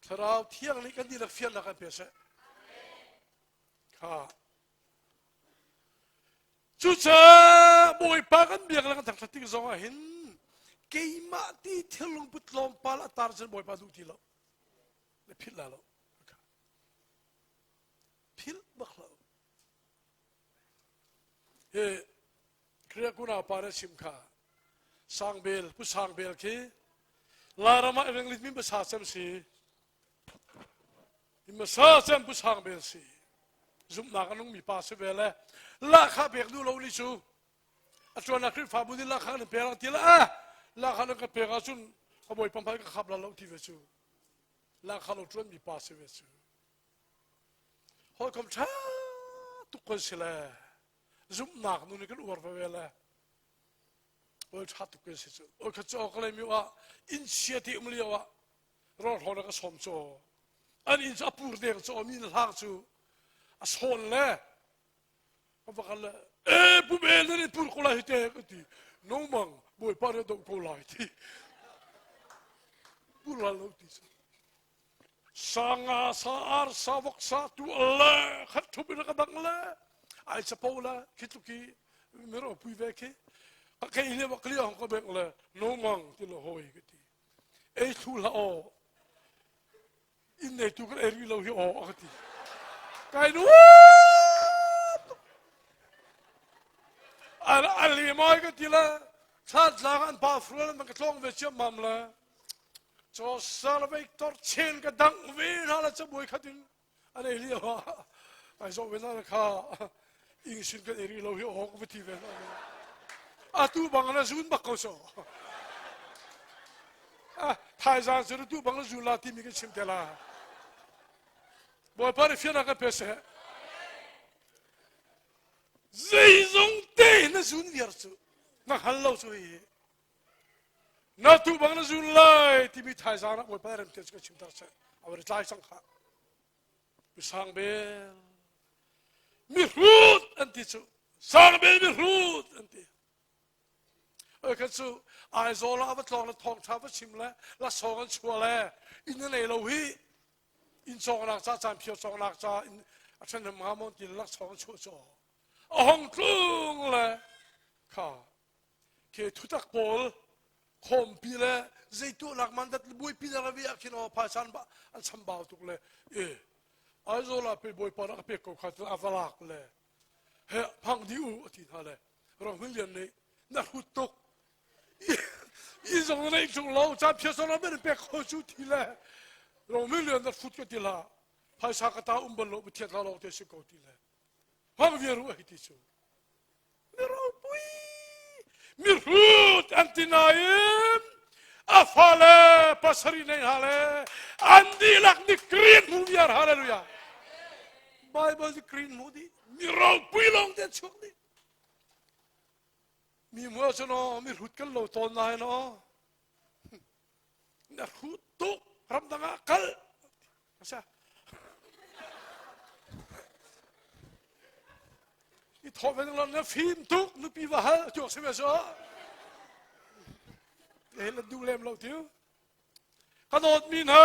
Speaker 1: thlarau thiang nih kan dihlak fiannak kan pe seh kha Cucaah Bawipa kan biak le kan thangṭhat tik zong ah hin keimah ti thilnung put tlawmpal a tar cun Bawipa duh ti lo. Na philh la lo. Philh bak lo. Hi Kriya kuna pa na chim kha Sangbel Pu Sangbel khi Lairam ah evangelist min basa cem si. Masa cem Pu Sangbel si. Zumhnak a nungmi pa si ve le lahkhah pek duh lo ni cu a tuan Khrihfabu nih lahkhah nan pek ti la ah lahkhah nan ka pek ahcun ka bawi pamphai ka khap la lo ti ve cu lahkhah lo tuan mi pa si ve cu hawikom ṭha tuk kan si le zumhnak nu nih kan uar ve ve le oi ṭha tuk kan si cu oi khat cu ka lei mi ah inn chia ti um lio ah rawlhrawn a ka sawm cu an inn cu a pur deng cu mi na hlang cu a sawn le ka va kal le e pum el nan in pur ko lai hi te ka ti no mang bawipa nih a doh ko lai ti pur la lo ti cu sa nga sa ar sa vok sa tu le khat thup in ka dang le ai chapo la khi tluk hi miro pui ve khi ka kei le wa klia hong ka beng le no mang ti lo hoi ka ti ei thu la o in nei tu kan ei ri lo hi o ka ti kai nu ali mai ka ti la thlat tlang an pa frual man ka tlong ve chiam mam la Cho sar Victor chen ka dang ve hna la cabuai khat in an ei lio ah ai zoh ve na kha ing sin kan eri lo hi awk va ti ve na atu bang na zun bak ko so thaizang cu tu bang na zun la timi kan chim te la Bawipa nih fian ka pe seh zeizong te na zun viar cu na hal lo cu hi Na tu bang na zul lai timi thaizang ah Bawipa rem te cu ka chim tar seh. A va tlai cang kha. Mi sang bel. Mi hrut an ti cu. Sang bel mi hrut an ti. Oi kha cu Aizawl ah va tlawng le thawng tha va chim le la sawng an chua le inn na nei lo hi inn cawngnak ca caan phio cawngnak ca in a ṭhen hem nga mon ti lak sawng an chuah cu a hong tlung le kha Khi thutak pawl khawmpi le zei tuahnak mandat le buaipi na ravi ah khin aw phaisan ba an chambau tuk le e Aizawl ah pe bawipa rak pek ko kha a va lak le he phang di u a ti hna le Rohmin Lian nih na hrut tuk i zong na neih ṭung lo caan phia sawm ram pek kho cu ti le Rohmin Lian na hrut ka ti hlah phaisa ka ta um bal lo Pathian hla lawng te si ko ti le hmang viar u a hei ti cu mi ropui mi hrut an ti nain a fale pasarih nei hna le an dihlak nih green hmu viar hallelujah Bible nih green hmu dih mi ropui lawng te chuak dih mi hmu ahcun aw mi hrut kan lo tawn nain aw na hrut tuk ramdang ah kal asa i thawh ve lo na fim tuk nupi va hal tuak si ve so he la duh lem lo tiu ka dawt mi hna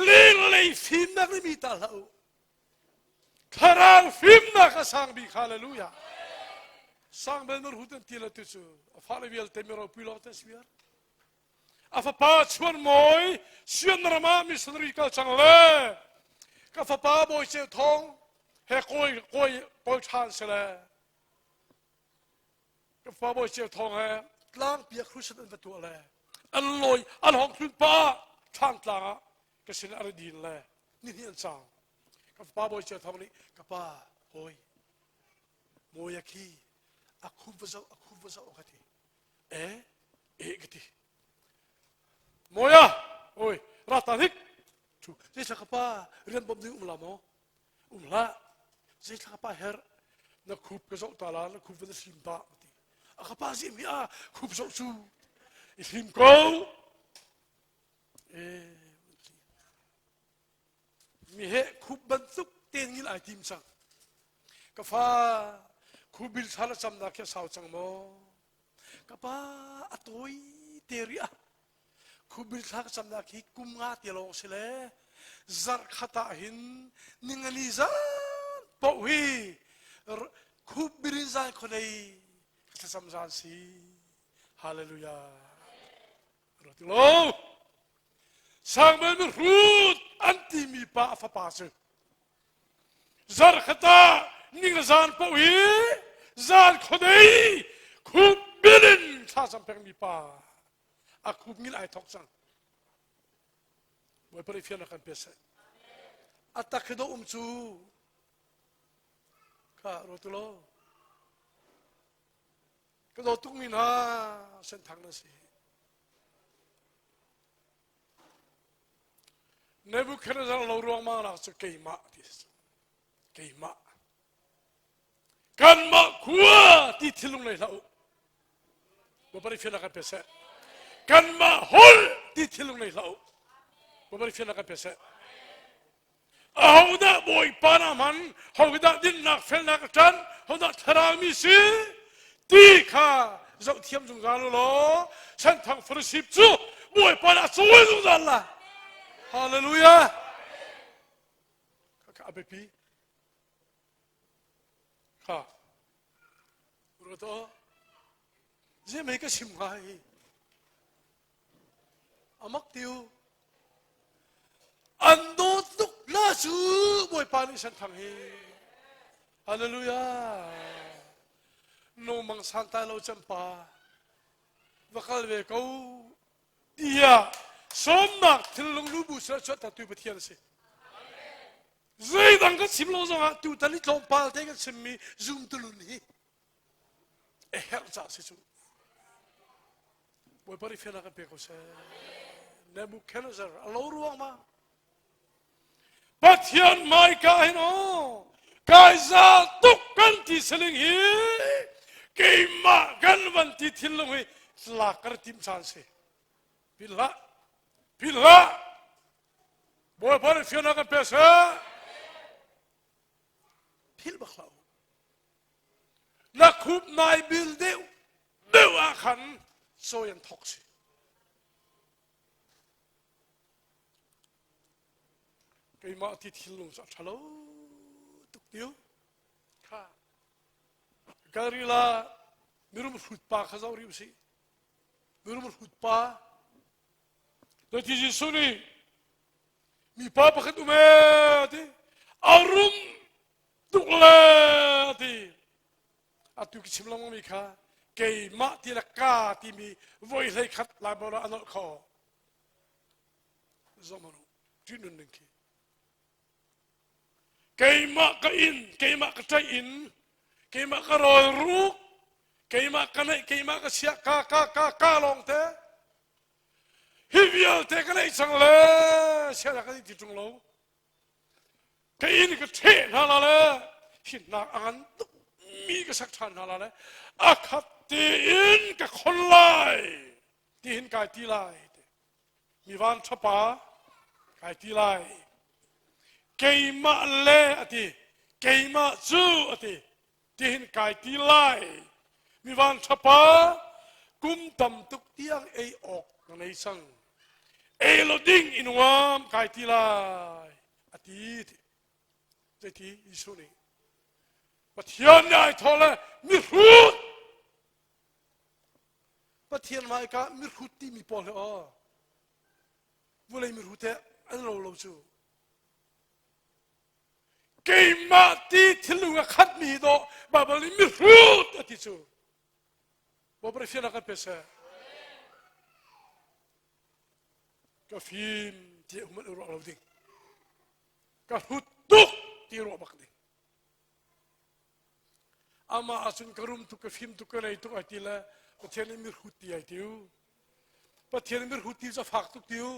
Speaker 1: lenglei fimnak nih mi ta hlah u Thlarau fimnak a sang bik hallelujah. Sang bel nur hut an ti la tu cu a fale vialte mi ropui lawng te si viar. A fapa chuan mawi sian ram ah missionary kal cang le ka fapa bawi ceu thong he kawi kawi kawi than se le ka fapa bawi ceu thong he tlang piak hrusan an va tuah le an lawi an hong hlun pa thlang tlang ah ka sin a ra din le ni hnih an cang ka fapa bawi cia thawng nih ka pa hawi mawi a khi a khum va zoh a khum va zoh ka ti e e ka ti mawia oi ra ta hik chu zeithla ka pa rian bom ding um la maw um hlah zeithla ka pa her na khup ka zoh ta la na khup va na hlim ta ka ti a ka pa zi mi a khup zoh cu i hlim ko e Mi he khup bantuk ten ngil ai tim cang. Ka fa khubil thla na camnak khi a sau cang maw? Ka pa a tawi te rih ah khubil thla ka camnak hi kum nga te lawng si le zarh khat ah hin ningani zan paoh hi khubil in zan khuadei ka thlacam zan si. Hallelujah. Rat lo. Sangmel mihrut an timi pa a fapa cu. Zarkhat ah ning zan paoh hi zan khuadei khup bil in thlacam pengmi pa a khup ngil ai thok cang. Bawipa nih fiannak kan pe seh. A tak hi do um cu kha ruat law ka dawt tukmi hna senthang na si. Nebuchadnezzar lo ruangmang nak cu keimah ti si. Keimah. Kanmah khua ti thinlung nei hlah u. Bawipa nih fiannak kan pe seh. Kanmah holh ti thinlung nei hlah u. Bawipa nih fiannak kan pe seh. Ahodah Bawipa na hman, hodah dinnak felnak a ṭan, hodah thlarau mi si ti kha zoh thiam zungzal u law Senthang Farasip cu Bawipa nih a cawi zungzal la. Hallelujah. Kha a biapi. Kha. Ruat aw. Zei ka chim hnga hi. Amak tiu. An dawt tuk na cu Bawipa nih senthang hi. Hallelujah. No mang san tai lo cem pa. Va kal ve ko tiah sawmnak thinlung lubu sila chuah tu Pathian a si. Zeidang kan chim lo zongah tutan i tlawmpal te kan chimmi zum tulun hi a herh caah si cu. Bawipa nih fiannak kan pe ko seh. Nebuchadnezzar a lo ruang ma? Pathian hmaika hin aw kai za tuk kan ti siling hi keimah kan van ti thinlung hi lak kan tim caan si. Philh hlah. Philh hlah. Bawipa nih fiannak kan pe seh. Philh bak hlah u. Na khup nai bil deuh deuh ah khan cawi an thok si. Keimah ti thinlung cu a ṭhalo tuk tiu. Kha. Galila mirum hrut pa kha zoh rih usih. Mirum hrut pa. Ti Jesuh nih mipa pakhat um ee ti a rum tuk le ti atu ki chim lengmang mi kha keimah ti le ka timi voi hlei khat lai bawla a nolh kho zohmanh u ṭih nun ning khi keimah ka inn keimah ka ṭaih inn keimah ka rawl ruk keimah ka neih keimah ka siah ka ka ka ka lawng te hi vialte ka neih cang le siah ka ti ṭung lo ka inn ka ṭheh hna la le hinnak a ngan tuk mi ka sak ṭhan hna la le a khat tein ka khon lai tihin kai ti lai mi van ṭhapa kai ti lai keimah le a ti keimah cu a ti tihin kai ti lai mi van ṭhapa kum tam tuk tiang ei awk na nei cang ei lo ding in nuam kai ti lai a ti zeiti Jesuh nih Pathian nih ai thaw le mihrut Pathian hmaika mihrut timi pawl hi aw vulei mihrut he an ro lo cu keimah ti thinlung a khatmi dawh Baibal nih mihrut a ti cu Bawipa fiannak kan pe seh ka fim ti hman ruah lo ding ka hrut tuk ti ruah bak ding Amah ahcun ka rum tuk, ka fim tuk, ka nei tuk ai ti le Pathian nih mirhut ti ai tiu. Pathian nih mirhut ti cu a fak tuk tiu.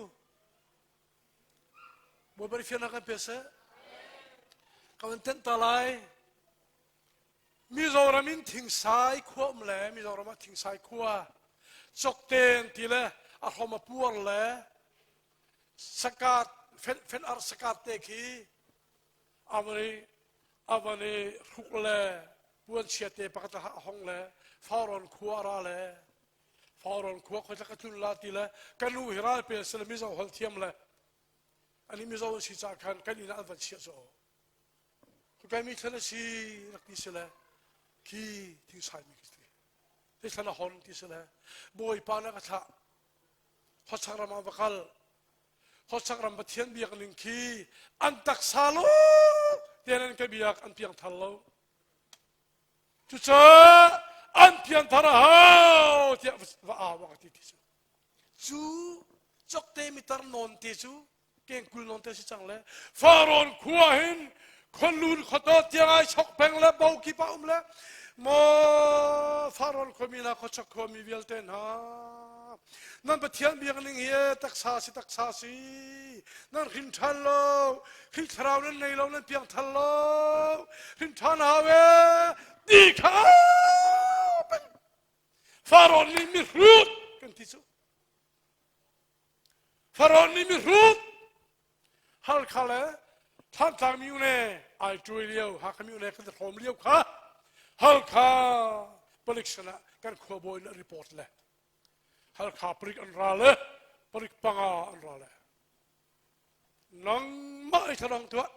Speaker 1: Bawipa nih fiannak kan pe seh. Ka van tenh ta lai. Mizoram in Thingsai khua um le Mizoram ah Thingsai khua cokten ti le a hrom a puar le sakat fen fen ar sakat te khi a van i a van i hruk le puanchia te pakhat a hong le Fauron khua a ra le Fauron khua khoi ka tlun la ti le ka nu hi ral pel sile Mizo holh thiam le ani Mizo an si ca khan kan inn ah an van chiah cu kai mi thlan a si rak ti si le khi thingsai mi khi ti thlan a hon ti si le bawipa na ka thlah khawchak ram ah va kal Khawchak ram Pathian biak ning khi an taksa lo. Tian an ka biak an piangthar lo. Cucaah an piangthar a hau tiah va au a ti ti cu. Cu cokte mitar nawn te cu kengkul nawn te si cang le Farawn khua hin khualun khuataw tiang ai chok peng le bo kip ah um le maw Farawn khuami hna khuachak khuami vialte hna nan Pathian biak ning hi taksa si taksa si nan hrin ṭhan lo Khrih thlarau nan nei lo nan piang thal lo hrin ṭhan hau e ti kha peng Farawn nih mihrut kan ti cu Farawn nih mihrut Halkha le Thantlang myone ai ṭuai lio Hakha myone kan hrawm lio kha Halkha palik sinah kan khuabawi nih report le Halkha palik an ra le palik panga an ra le nangmah i thlarang tuah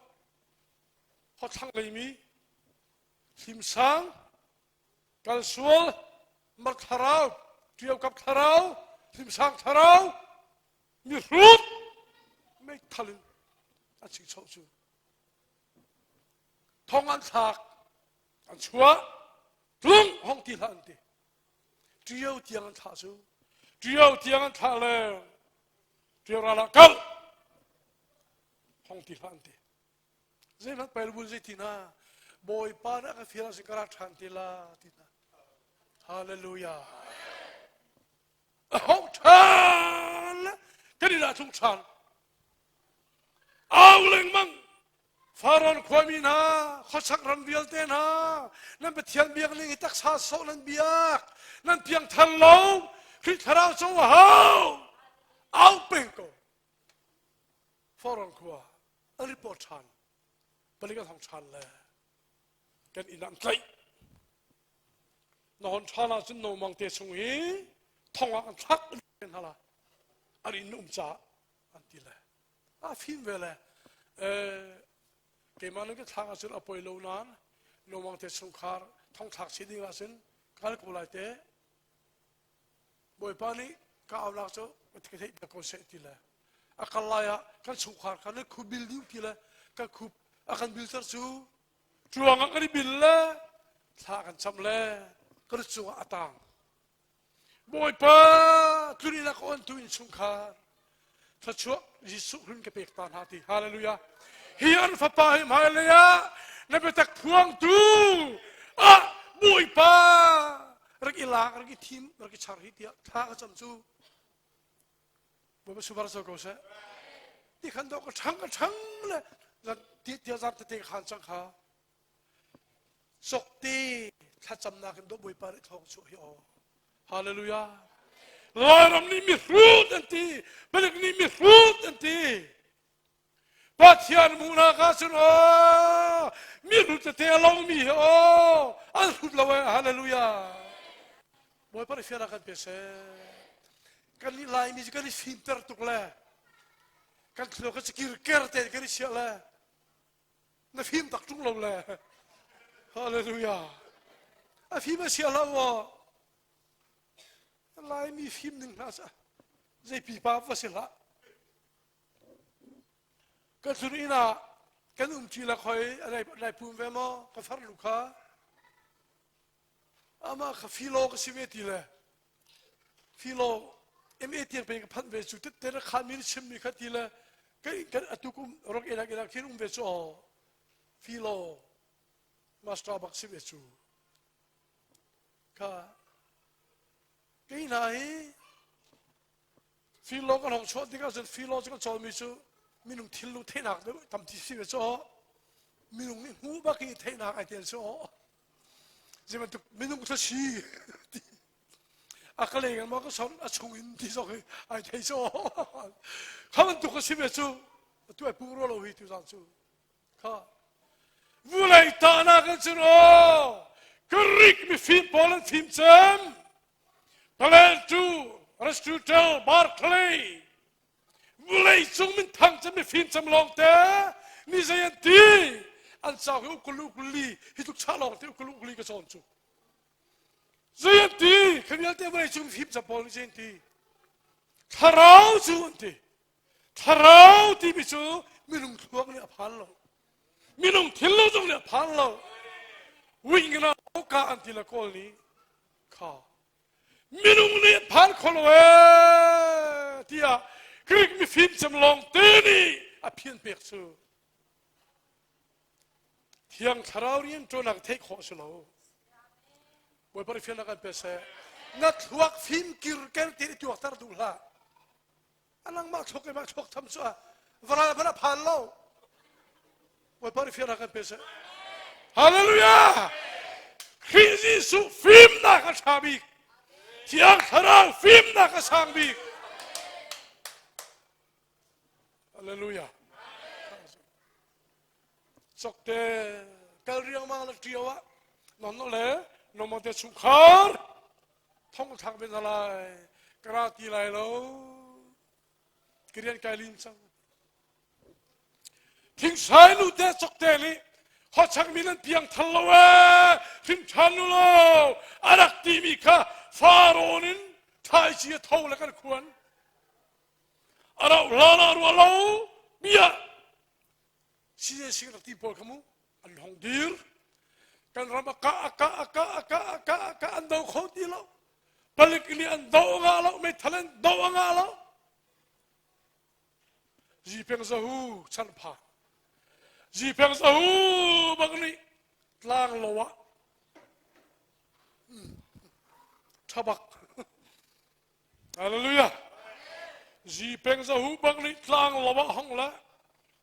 Speaker 1: khuathlang leimi thimsang kalsual mar thlarau ṭiaukap thlarau thimsang thlarau mihrut meithal in an chingchoh cu thong an thlak an chuah tlung hong ti hlah an ti ṭio tiang an thlah cu ṭio tiang an thlah le ṭio ral ah kal hong ti hlah an ti zeihmanh pailbul zei ti na bawipa nih a ka fial ah ka ra ṭhan te la ti na hallelujah a hong ṭhan kan i dah tlung ṭhan au lengmang Faraon khuami hna, khuasak ram vialte hna, nan Pathian biak ning hi taksa sawh nan biak, nan piangthar lo, Khrih thlarau co a hau, au peng ko. Faraon khua an report ṭhan, palik an hong ṭhan le kan inn ah an tlaih. Na hon ṭhan ahcun no mang te chung hi thong ah kan thlak hna la, an inn um caah an ti le. A fim ve le keimah nan ka thlak ahcun a poi lo nain lawmang te chungkhar thongthlak si ding ahcun kal ko lai te Bawipa nih ka aunak cu ka theih piak ko seh ti le a kal lai ah kan chungkhar kha nan khup bil ding ti le kan khup a kan bilter cu cuang ah kan i bil le thla kan cam le kan cungah a tang Bawipa tlun inn ah ka ontu innchungkhar thluachuah Jesuh hun ka pek ta hna ti hallelujah hi an fapa hi hmailei ah na biatak phuangtu ah Bawipa rak i lak rak i thim rak i char hi tiah thla ka cam cu Bawipa subar so ko seh ti khan do ka ṭhang ka ṭhang le tia zan tete khan cang kha Cokte thlacamnak in dawh Bawipa nih thawng chuah hi aw. Hallelujah. Lairam nih mihrut an ti, palik nih mihrut an ti. Pathian hmuhnak ah cun aw mihrut tete a lomi hi aw an hrut lo eh. Hallelujah. Bawipa nih fiannak kan pe seh. Kan nih Laimi cu kan i fimter tuk le kan thluak kan kirker te kan i chiah le na fim tak ṭung lo le hallelujah a fim a sia hlah maw laimi fim ning hna sa zei pipa va si hlah ka tlun inn ah kan um ṭi la khoi lai pum ve maw ka farnu kha amah kha filo ka si ve ti le filo MA tiang pe ka phanh ve cu tette na khan mi chim mi kha ti le kan kan atu kum rok enak enak khin um ve cu aw filo master bak si ve cu kha kei hna hi Filo kan hong chuah tikah cun filo cu kan cawlmi cu minung thilnu theihnak deuh tampi si ve cu minung nih hmuh bak i theihnak ai tel cu zei bantuk minung thla si ti a ka leng ma ka son a chung in ti zong hi ai thei cu kha bantuk ka si ve cu tu ai pung ro lo hi tu zan cu kha vulei tahnak in cun aw Greek mifim pawl an fim cem Plato Aristotle Berkeley vulei cung min thang cem mifim cem lawngte mi zei an ti an cau hi ukul ukuli hi tluk chah lawng te ukul ukuli ka cawn cu zei an ti kha vialte vulei cung mifim cem pawl nih zei an ti thlarau cu an ti Thlarau timi cu minung thluak nih a phan lo. Minung thinlung zong nih a phan lo. Wingna ka an ti le kawl nih kha minung nih phan kho lo ee tiah Greek mifim cem lawng te nih a phian pek cu Thiang Thlarau rian ṭuanak theih khawh a si lo. Bawipa nih fiannak an pe seh. Na thluak fim kir ker te i tuakter duh hlah. A nangmah thluak keimah thluak tham cu a varal hmanh a phan lo. Bawipa nih fiannak an pe seh. Hallelujah! Khrih Jesuh fimnak a ṭha bik. Thiang Thlarau fimnak a sang bik. Hallelujah. Cokte kal riangmang le ṭio ah non no le nomo te chungkhar thong thlak ve hna lai ka ra ti lai lo ka rian kai lim cang thingsai nu te cokte nih hawchak mi nan piang thal lo ee hrim ṭhan nu lo a rak timi kha Faraon in thlaici a tho le kan khuan a rauh hlan ah ruah lo bia CAC rak ti pawl kha mu an hong dir kan ram a kah a kah a kah a kah a kah a kah an do kho ti lo palik nih an do a ngah lo meithal an do a ngah lo Zipeng zahu chan pha Zipeng zahu bak nih tlang lo ah thabak Hallelujah. Zipeng zahu bang nih tlang lo ah hong le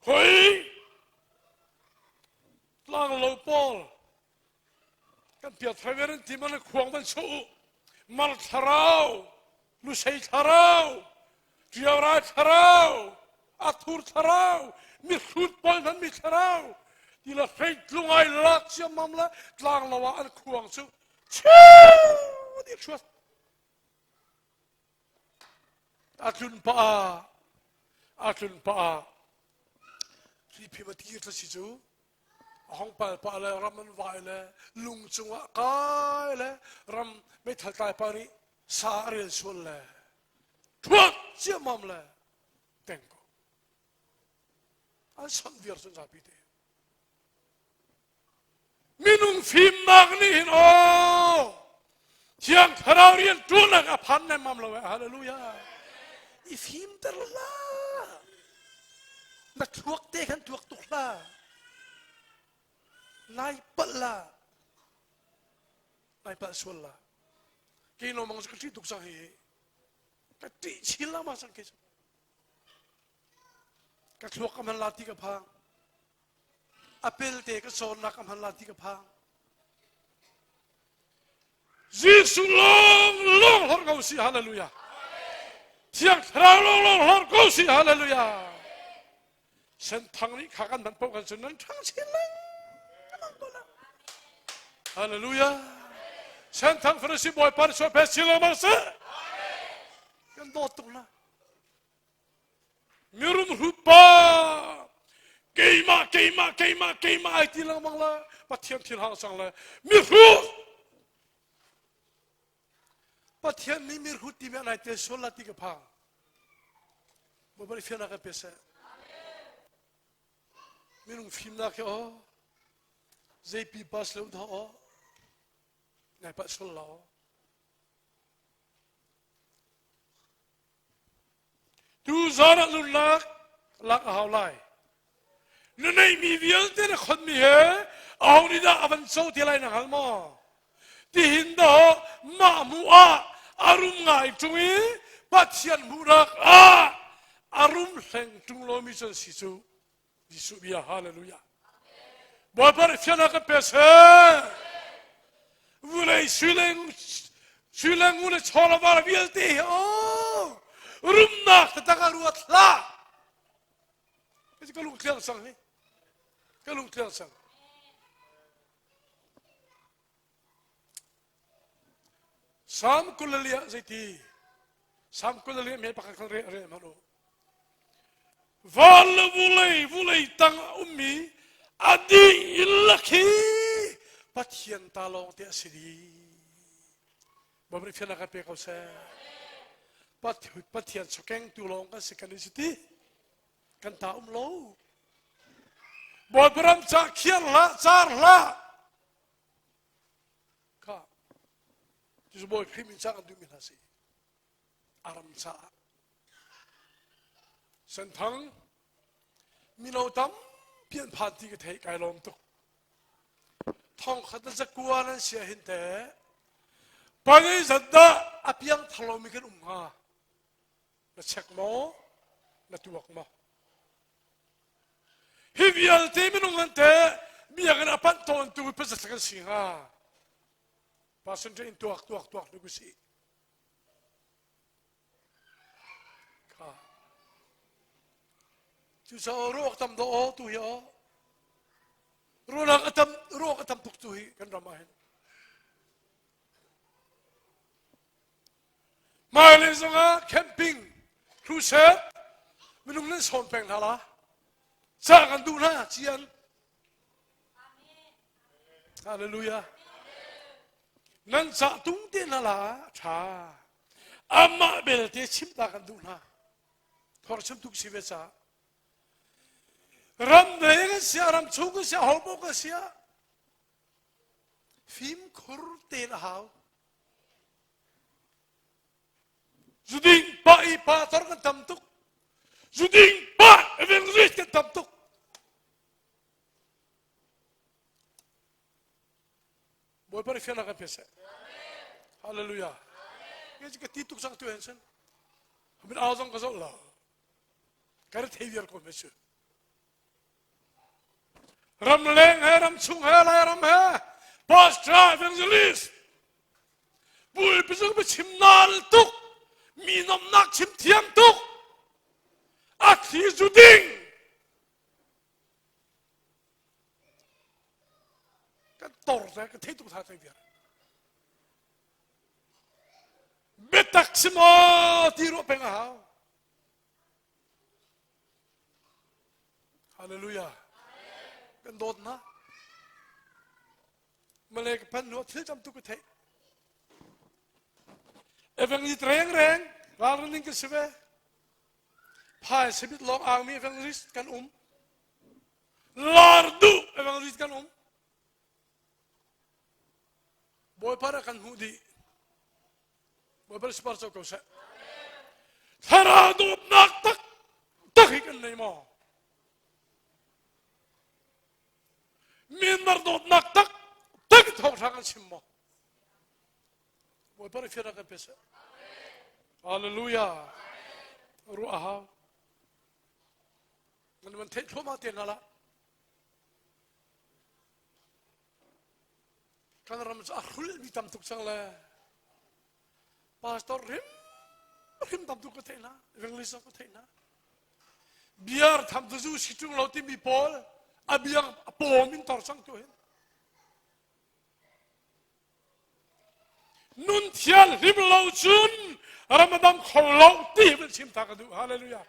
Speaker 1: hoi tlang lo pawl kan piat thai an ti man khuang van chu mar thlarau lusei thlarau tiaurai thlarau athur thlarau mi hrut pawl hman mi thlarau ti la hrei tlungai lak ciammam le tlang lo ah an khuang chu chiu ti hruat A tlun pah ah a tlun pah ah hriphi va tir si cu a hong pal pah le ram an vai le lung cungah kai le ram meithal tlai pa nih sa a rel sual le thuak ciammam le teng ko an sonh viar cun zapi te Minung fimnak nih hin aw Thiang Thlarau rian ṭuannak a phan nemmam lo eh hallelujah i fimter hlah na thluak te khan tuak tuk hlah nai palh la nai palh sual la kei no mang ka ṭih tuk cang hi ka ṭih chin la ma cang ke ka thluak ka hman la ti ka phang A pelte ka cawnnak a hman la ti ka phang. Jesuh lawng lawng hlorh ko si hallelujah. Thiang Thlarau lawng lawng hlorh ko si hallelujah. Senthang nih kha kan hman paoh kan cun nan ṭhang chin lengmang ko la. Hallelujah. Senthang Farasi Bawipa nih sual phe si lengmang seh. Kan dawt tuk na. Mirum hrupa keimah keimah keimah keimah ai ti lengmang le Pathian thil hang sang le mihrut Pathian nih mihrut ti mi an ai tel sual la ti ka phang Bawipa nih fiannak kan pe seh minung fimnak hi aw zeipi bus lo dah aw ngai pah sual la aw Tuzaan ah nunnak lak a hau lai. Na neihmi vialte na khonmi he aho nih dah a van co te lai na hngal maw? Tihin dawh mah hmuh ah a rum ngai ṭung i Pathian hmuhnak ah a rum hleng ṭung lomi cu an si cu. Jesuh bia hallelujah. Bawipa nih fiannak kan pe seh. Vulei sui sui le ngun le chaw le var vialte hi oh rumnak taktak ah ruat hlah. Ka lung tliang sang hi. Ka lung tliang sang. Sam kulalia zeiti Sam kulalia me pakhat khan re re hmanh u. Van le vulei vulei tang a ummi a dihlak hi Pathian ta lawng te a si dih. Bawipa nih fiannak kan pe ko seh. Pathian chawkengtu lawng kan si kan i si ti. Kan ta um lo. Bawipa ram ca khiar hlah, car hlah. Kha cu Bawi Khrih min ca kan duhmi hna si. Aram caah. Senthang mino tampi an phan ti ka theih kai lawm tuk. Thong khat na zakua nan sia hin te pangei zat dah a piang thar lomi kan um hnga. Na check maw? Na tuak maw? Hi vialte minung an te biakinn a panh tawn tu pasal kan si hnga. Passenger in tuak tuak tuak nu si. Kha. Cucaah ruak tam do aw tu hi aw. Ruak a tam ruak a tam tuk tu hi kan ram ah hin. Hmailei zongah camping crusade minung nan sawm peng hna la. Ca kan duh hna cian. Hallelujah. Nan ca tung te na la tha. Amah belte chim ta kan duh hna. Thor chim tuk si ve ca. Ram lei kan sia, ram chung kan sia, homo kan sia. Fimkhur te na hau. Zuding pa i pa tor kan tam tuk. Zuding pa evangelist kan tam tuk. Bawipa nih fiannak kan pe seh. Hallelujah. Ke ka ti tuk sang tu hen sen. Min au zong ka zoh la. Ka ra thei viar ko me chu. Ram leng he ram chung he lai ram he pastor evangelist pulpit zong chim nal tuk mi nomnak chim thiam tuk a thli zu ding kan tor te ka thei tuk tha thei viar biatak si maw ti ruah peng a hau Hallelujah kan dawt na Malay ka pan nu thil tam tuk ka theih Evangelist reng reng ralring ka si ve Phai sabit lawng angmi evangelist kan um. Lar duh evangelist kan um. Bawipa rak kan hmuh dih. Bawipa sipar co ko seh. Thlarau dawtnak tak tak hi kan nei maw? Myanmar dawtnak tak tak thawngtha kan chim maw? Bawipa nih fiannak kan pe seh. Hallelujah. Ruah a hau. Nan van theih thluahmah te hna lah. Kan ram cu a hrulmi tam tuk cang le pastor hrim hrim tam tuk ka theih hna evangelist ka theih hna biar tham tu zu si tung lo timi pawl a biang a pawm in tor cang tu hin Nun thianghlim lo cun Ramadan kho lo ti van chim ta ka duh. Hallelujah.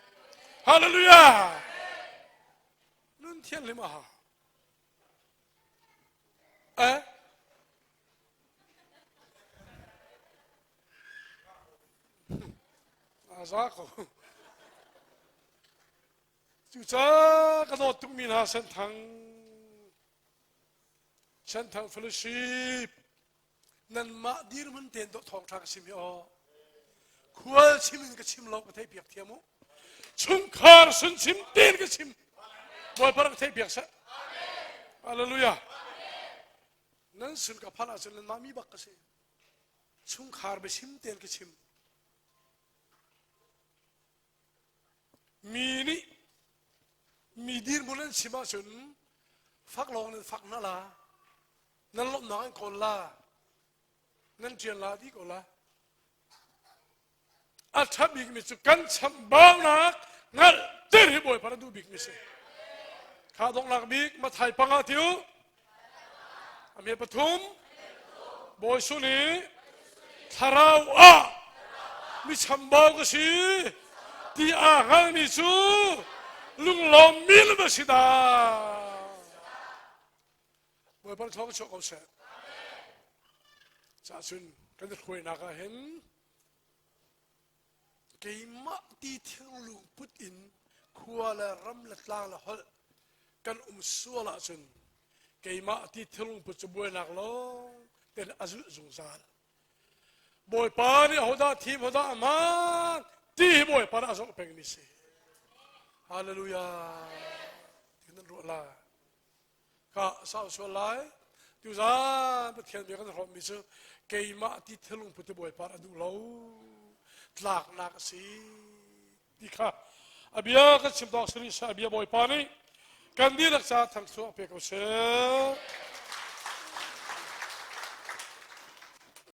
Speaker 1: Hallelujah. Nun thianghlim a ha. Eh? A za ko. Cucaah ka dawt tukmi hna Senthang Senthang Fellowship nanmah dirhmun tein dawh thawngṭha ka chim hi aw khual chim in ka chim lo ka theih piak thiam u chungkhar sun chim tein ka chim Bawipa rak theih piak seh Hallelujah nan sun ka phan ahcun nanmah mi bak ka si chungkhar biachim tein ka chim Mi nih mi dirhmun an chim ahcun fak lawng nan fak hna la, nan lawmhnak an kawl la, nan ṭian la ti ko la. A ṭha bikmi cu kan chamhbaunak hngalhter hi Bawipa na duh bikmi si. Kha donghnak bik Mathai panga ti u. A me pathum Bawi Jesuh nih thlarau ah mi chambau ka si ti aa hngalmi cu lunglawmmi na va si dah. Bawipa thawng chuah ko seh. Cahcun kan i hruainak ah hin keimah ti thinglung put in khua le ram le tlang le holh. Kan um sual ahcun keimah ti thilung put cu buainak lawng ten a zulh zungzal. Bawipa nih hodah thim hodah aman ti hi Bawipa nih a zoh pengmi si. Hallelujah. Ti nan ruah lai. Ka sau sual lai. Tuzan Pathian bia kan hrawmmi cu keimah ti thilung put hi Bawipa a duh lo. Tlaknak a si. Ti kha a bia kan chim tawk siri sa a bia Bawipa nih kan dihlak ca thangchuah pe ko seh.